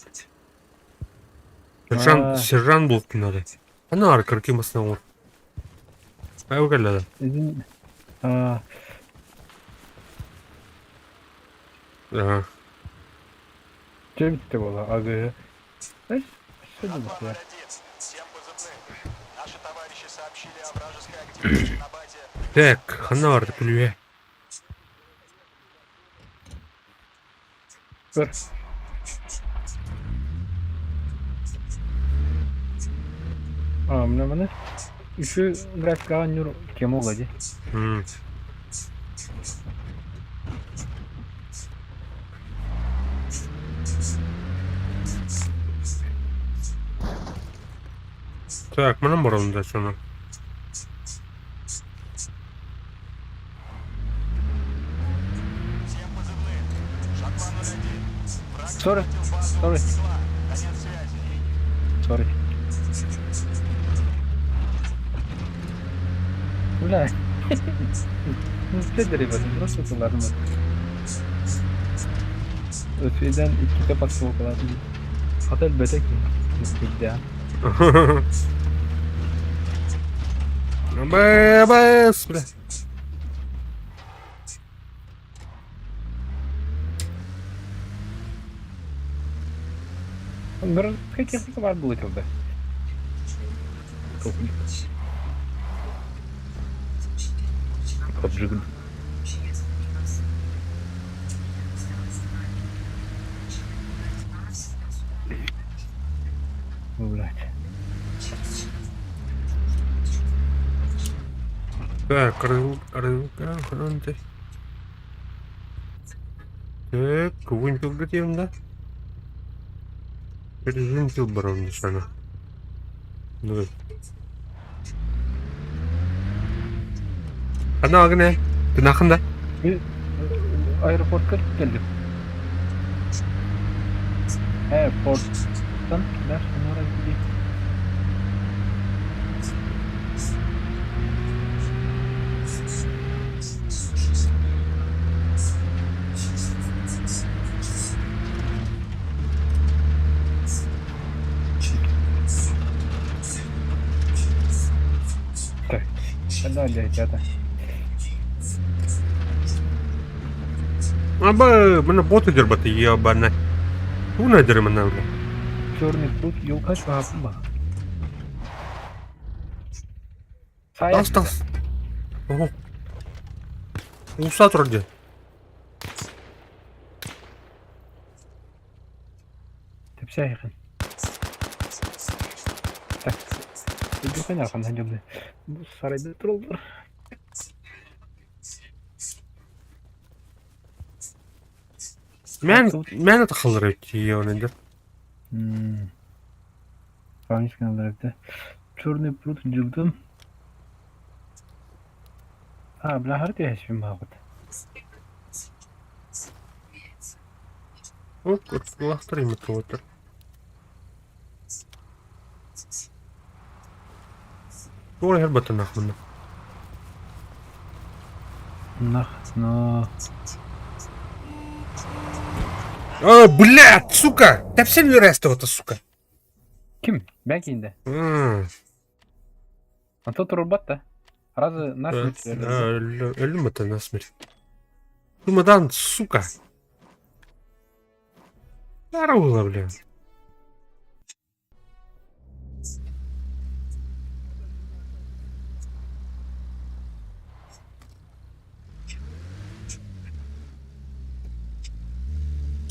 Сержант, сержант был надо. Она аркарки масна. А вы А, Ага. Чебитте бола, ага. Знаешь, что делать я? Всем позывным. Наши товарищи сообщили о вражеской активности на базе. Так, ханар плюе. Бір. А, мына мына. Еще графикаға нюр кем олади. Так, мы нам да что Всем позывным. Шаква 01. Враг Sorry. захватил базу Sorry. Игла. Конец связи. Sorry. Бля. Ну, что ребята, просто тулармы. Өтүйден икките подсолкалар. Отель бетек. Всегда. ББС, бля. Городская техника бар было тогда. Обжигн. Блять. Так, рылка, Так, вымпел где да? Вымпел барон нишана. Ну. Ана агне, ты нахында? Аэропортка келдим. Аэропорттан дальше нора где. Так, далее, ребята. Аба, мына боты дербаты ебана. Уна дермана, бля. Черный пруд, елка швабба. Тас, тас. Ого. Усат вроде. Тепсяйхын. Так, иди арқамдан жолды. Бу сарайда туралдар. Мэн мэн тахаллар тиийэн да. Черный пруд дьылдым. А, бля, харты ясим могут. Вот, лахтар имитатор. Туора иһэр батанахмына. Нах, но... А, блядь, сука! Тэпсэн үөрээстэҕэ сука. Ким? Бэйэн киинде. А то турбат да. Разы насмерть. Өлүм это насмерть. Чемодан, сука. Здорово, блин.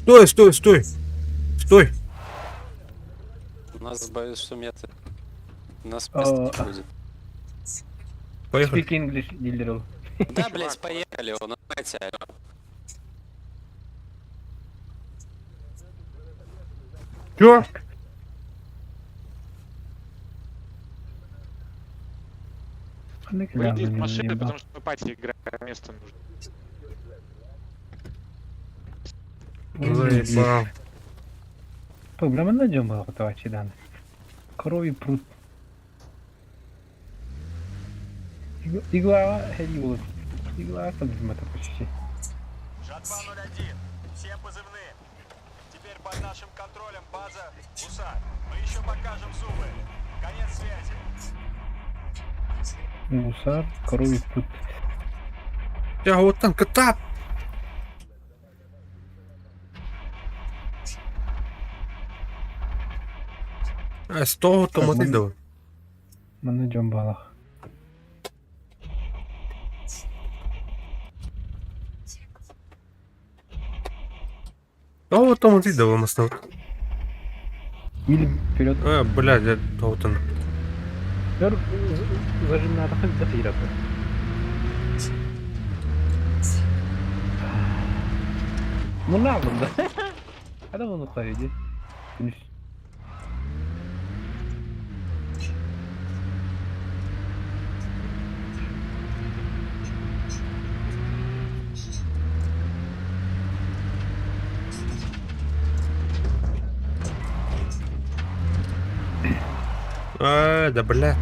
Стой, стой, стой! Стой! У нас боюсь, что мета. У нас места не будет. Поехали. Speak English, дилерил. Да, блять, поехали, он на алло. Чё? Выйди из машины, потому что мы party играем, место нужно. Заебал. Проблема найдем было дан. Коровий пруд. Игла хелиолог. Игла там это почти. Жатва 01. Всем позывным. Теперь под нашим контролем база Гусар. Мы еще покажем зубы. Конец связи. Гусар, коровий пруд. Я вот там кота. А с того то мотыль давай. Мы найдем балах. Того то мотыль давай маснав. Или вперед. А, блядь, я того там. Зажимна Мунаҕым да. Хада оны қойды. Күнүс. А, да бля.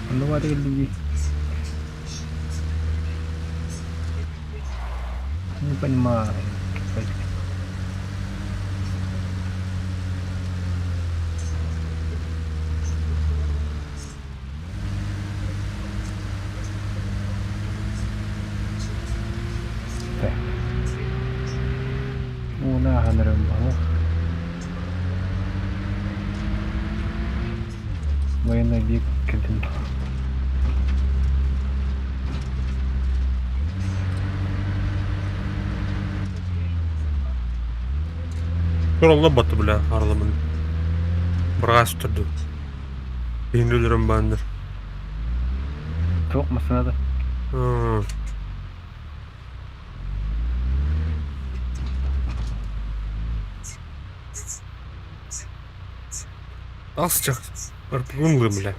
Онно баары кэллиги. Не понимаю. Так. Уна Военный объект кэллим. Туралла баты бля, арламын. Брас турду. Бейнүлөрүм баандар. Туох масынада. Асчак. Арпунлы, бля.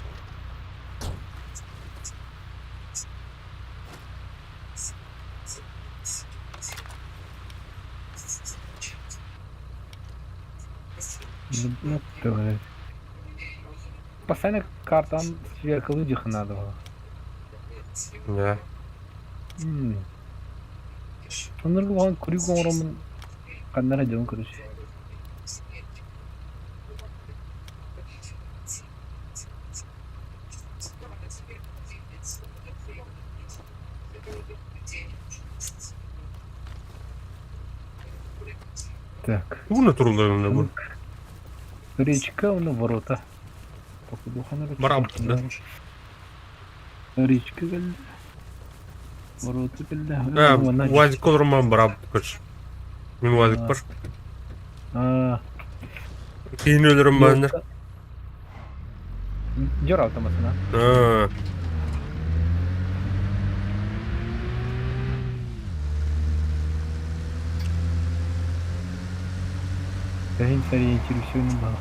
Ну, ты, Постоянно картам сверху людях надо было. Да. Оннук күрүк оҥороммун ханна эрэ дьон короче. Так. Уна туруларында бу. Речка, уна ворота. Барам, да. Речка кэллэ. Боруоту кэллэ. Э, Уонна УАЗик олоруман барап көч. Мин УАЗик бар. Аа. Киин өлөрүм бааннар. Дьор автоматына. Аа. Кэлин сориентируйсуйун баҕа.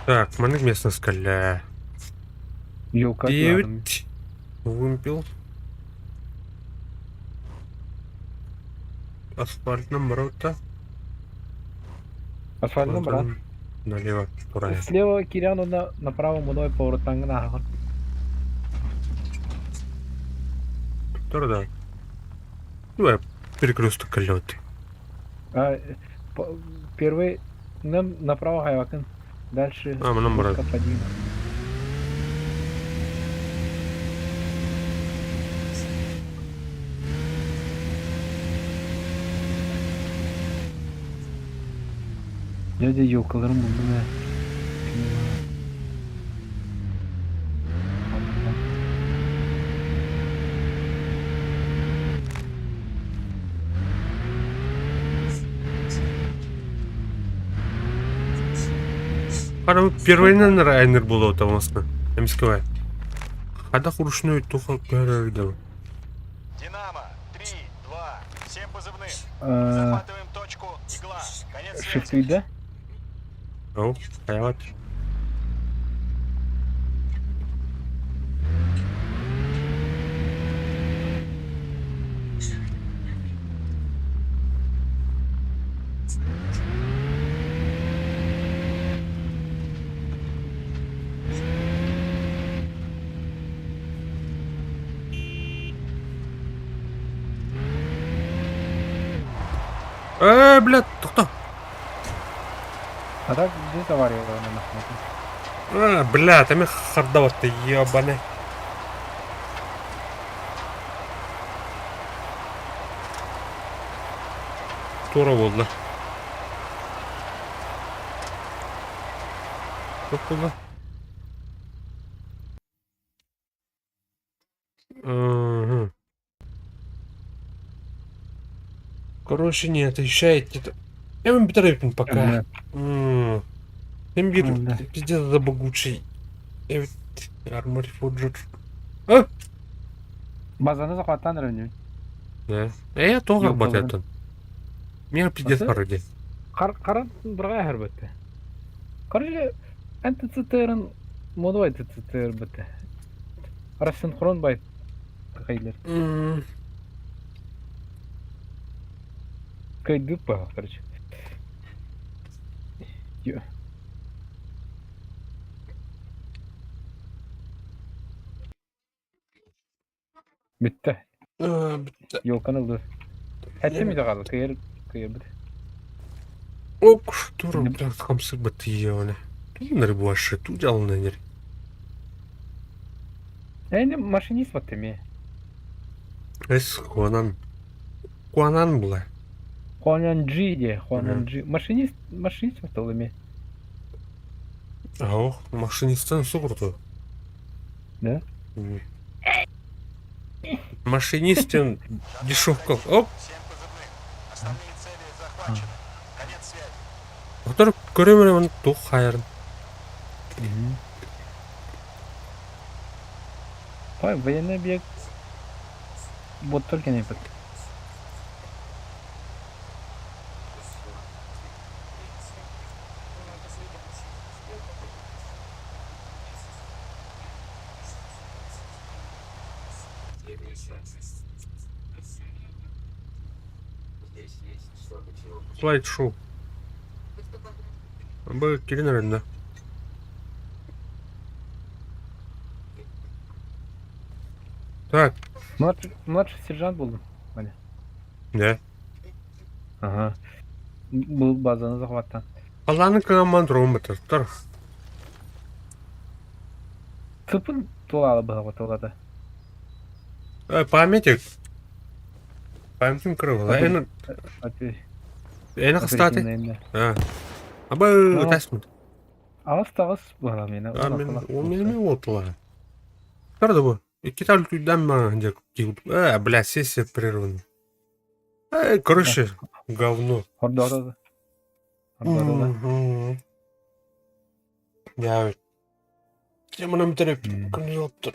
Так, маннык местность кэллэ. Елка Девять. Вымпел. Асфальтном ворота. Асфальтном брат. Налево турая. Слева Кирян на направо муной повороттан ааҕын. Тура да. Давай перекресток кэллэбит. А, первый нам направо хайвакын. Дальше А, манан барар. Кападина. Дядя елкаларым булдум ээ. Хара первыйынан айныр буолуо таҥаска. Эмискэ Хайдах ручной туха көрөрдө. Динамо, 3, 2, всем позывным. Э, Захватываем точку Игла. Конец связи. Шифтыйда? Ол, хайаҕат. Ээ, блядь, тохтоо. А так здесь авария на А, блядь, эмиэ хардабатта, ебаный. Тура буолла. Туох буолла? Мгм. Короче, не отвечает. Я вам Петрович пока. М. Имбирь, Да. пиздец забогучий. Я ведь Армори Фоджер. А! Базаны захваттан равню. Да. Э, я тоже Ёлкаларын. работаю. Меня пиздец Асы? породи. Қар бірға әр бітті. Короче, НТЦТР-ын модовай ТЦТР бітті. Рассинхрон байт қайлер. Кайдып па, короче. Ё. Бітті. Бітті. Ёлканы ылды. Әтті мейді қалды, кайыр, кайыр бітті. Ок, тура, блядь, хамсык бітті ебаный. Туннер буашы, ту жалыныр. Әне машинист бітті ме. Эс, Хуанан. Хуанан була. Хуанан Джи де, Хуанан Джи. Машинист, машинист бітті ол ме. Ох, машинисттан сугурду. Да? Машинистен дешевка. Оп! Остальные цели захвачены. Конец связи. Доктор көрөмөр тух хайырын. Ой, военный объект. Вот только не под. Слайд-шоу. Б кирин да. Так. Младший, младший сержант был. Валя. Да. Ага. Был базаны захваттан. Алланы кыламан турун бытыр. Цыпын тулалы была вот тулада. Э, памятник. Памятник крыло. Эн эн кстати. А. Аба тасмыт. Аҕыс таҕыс буолар миэнэ. А мен ол мени отла. Правда бу. Икки тал күйдән мага дек. Э, бля, сессия прервана. Э, короче, говно. Хордоро. Хордоро. Я. Теманым тереп, күн жоптыр.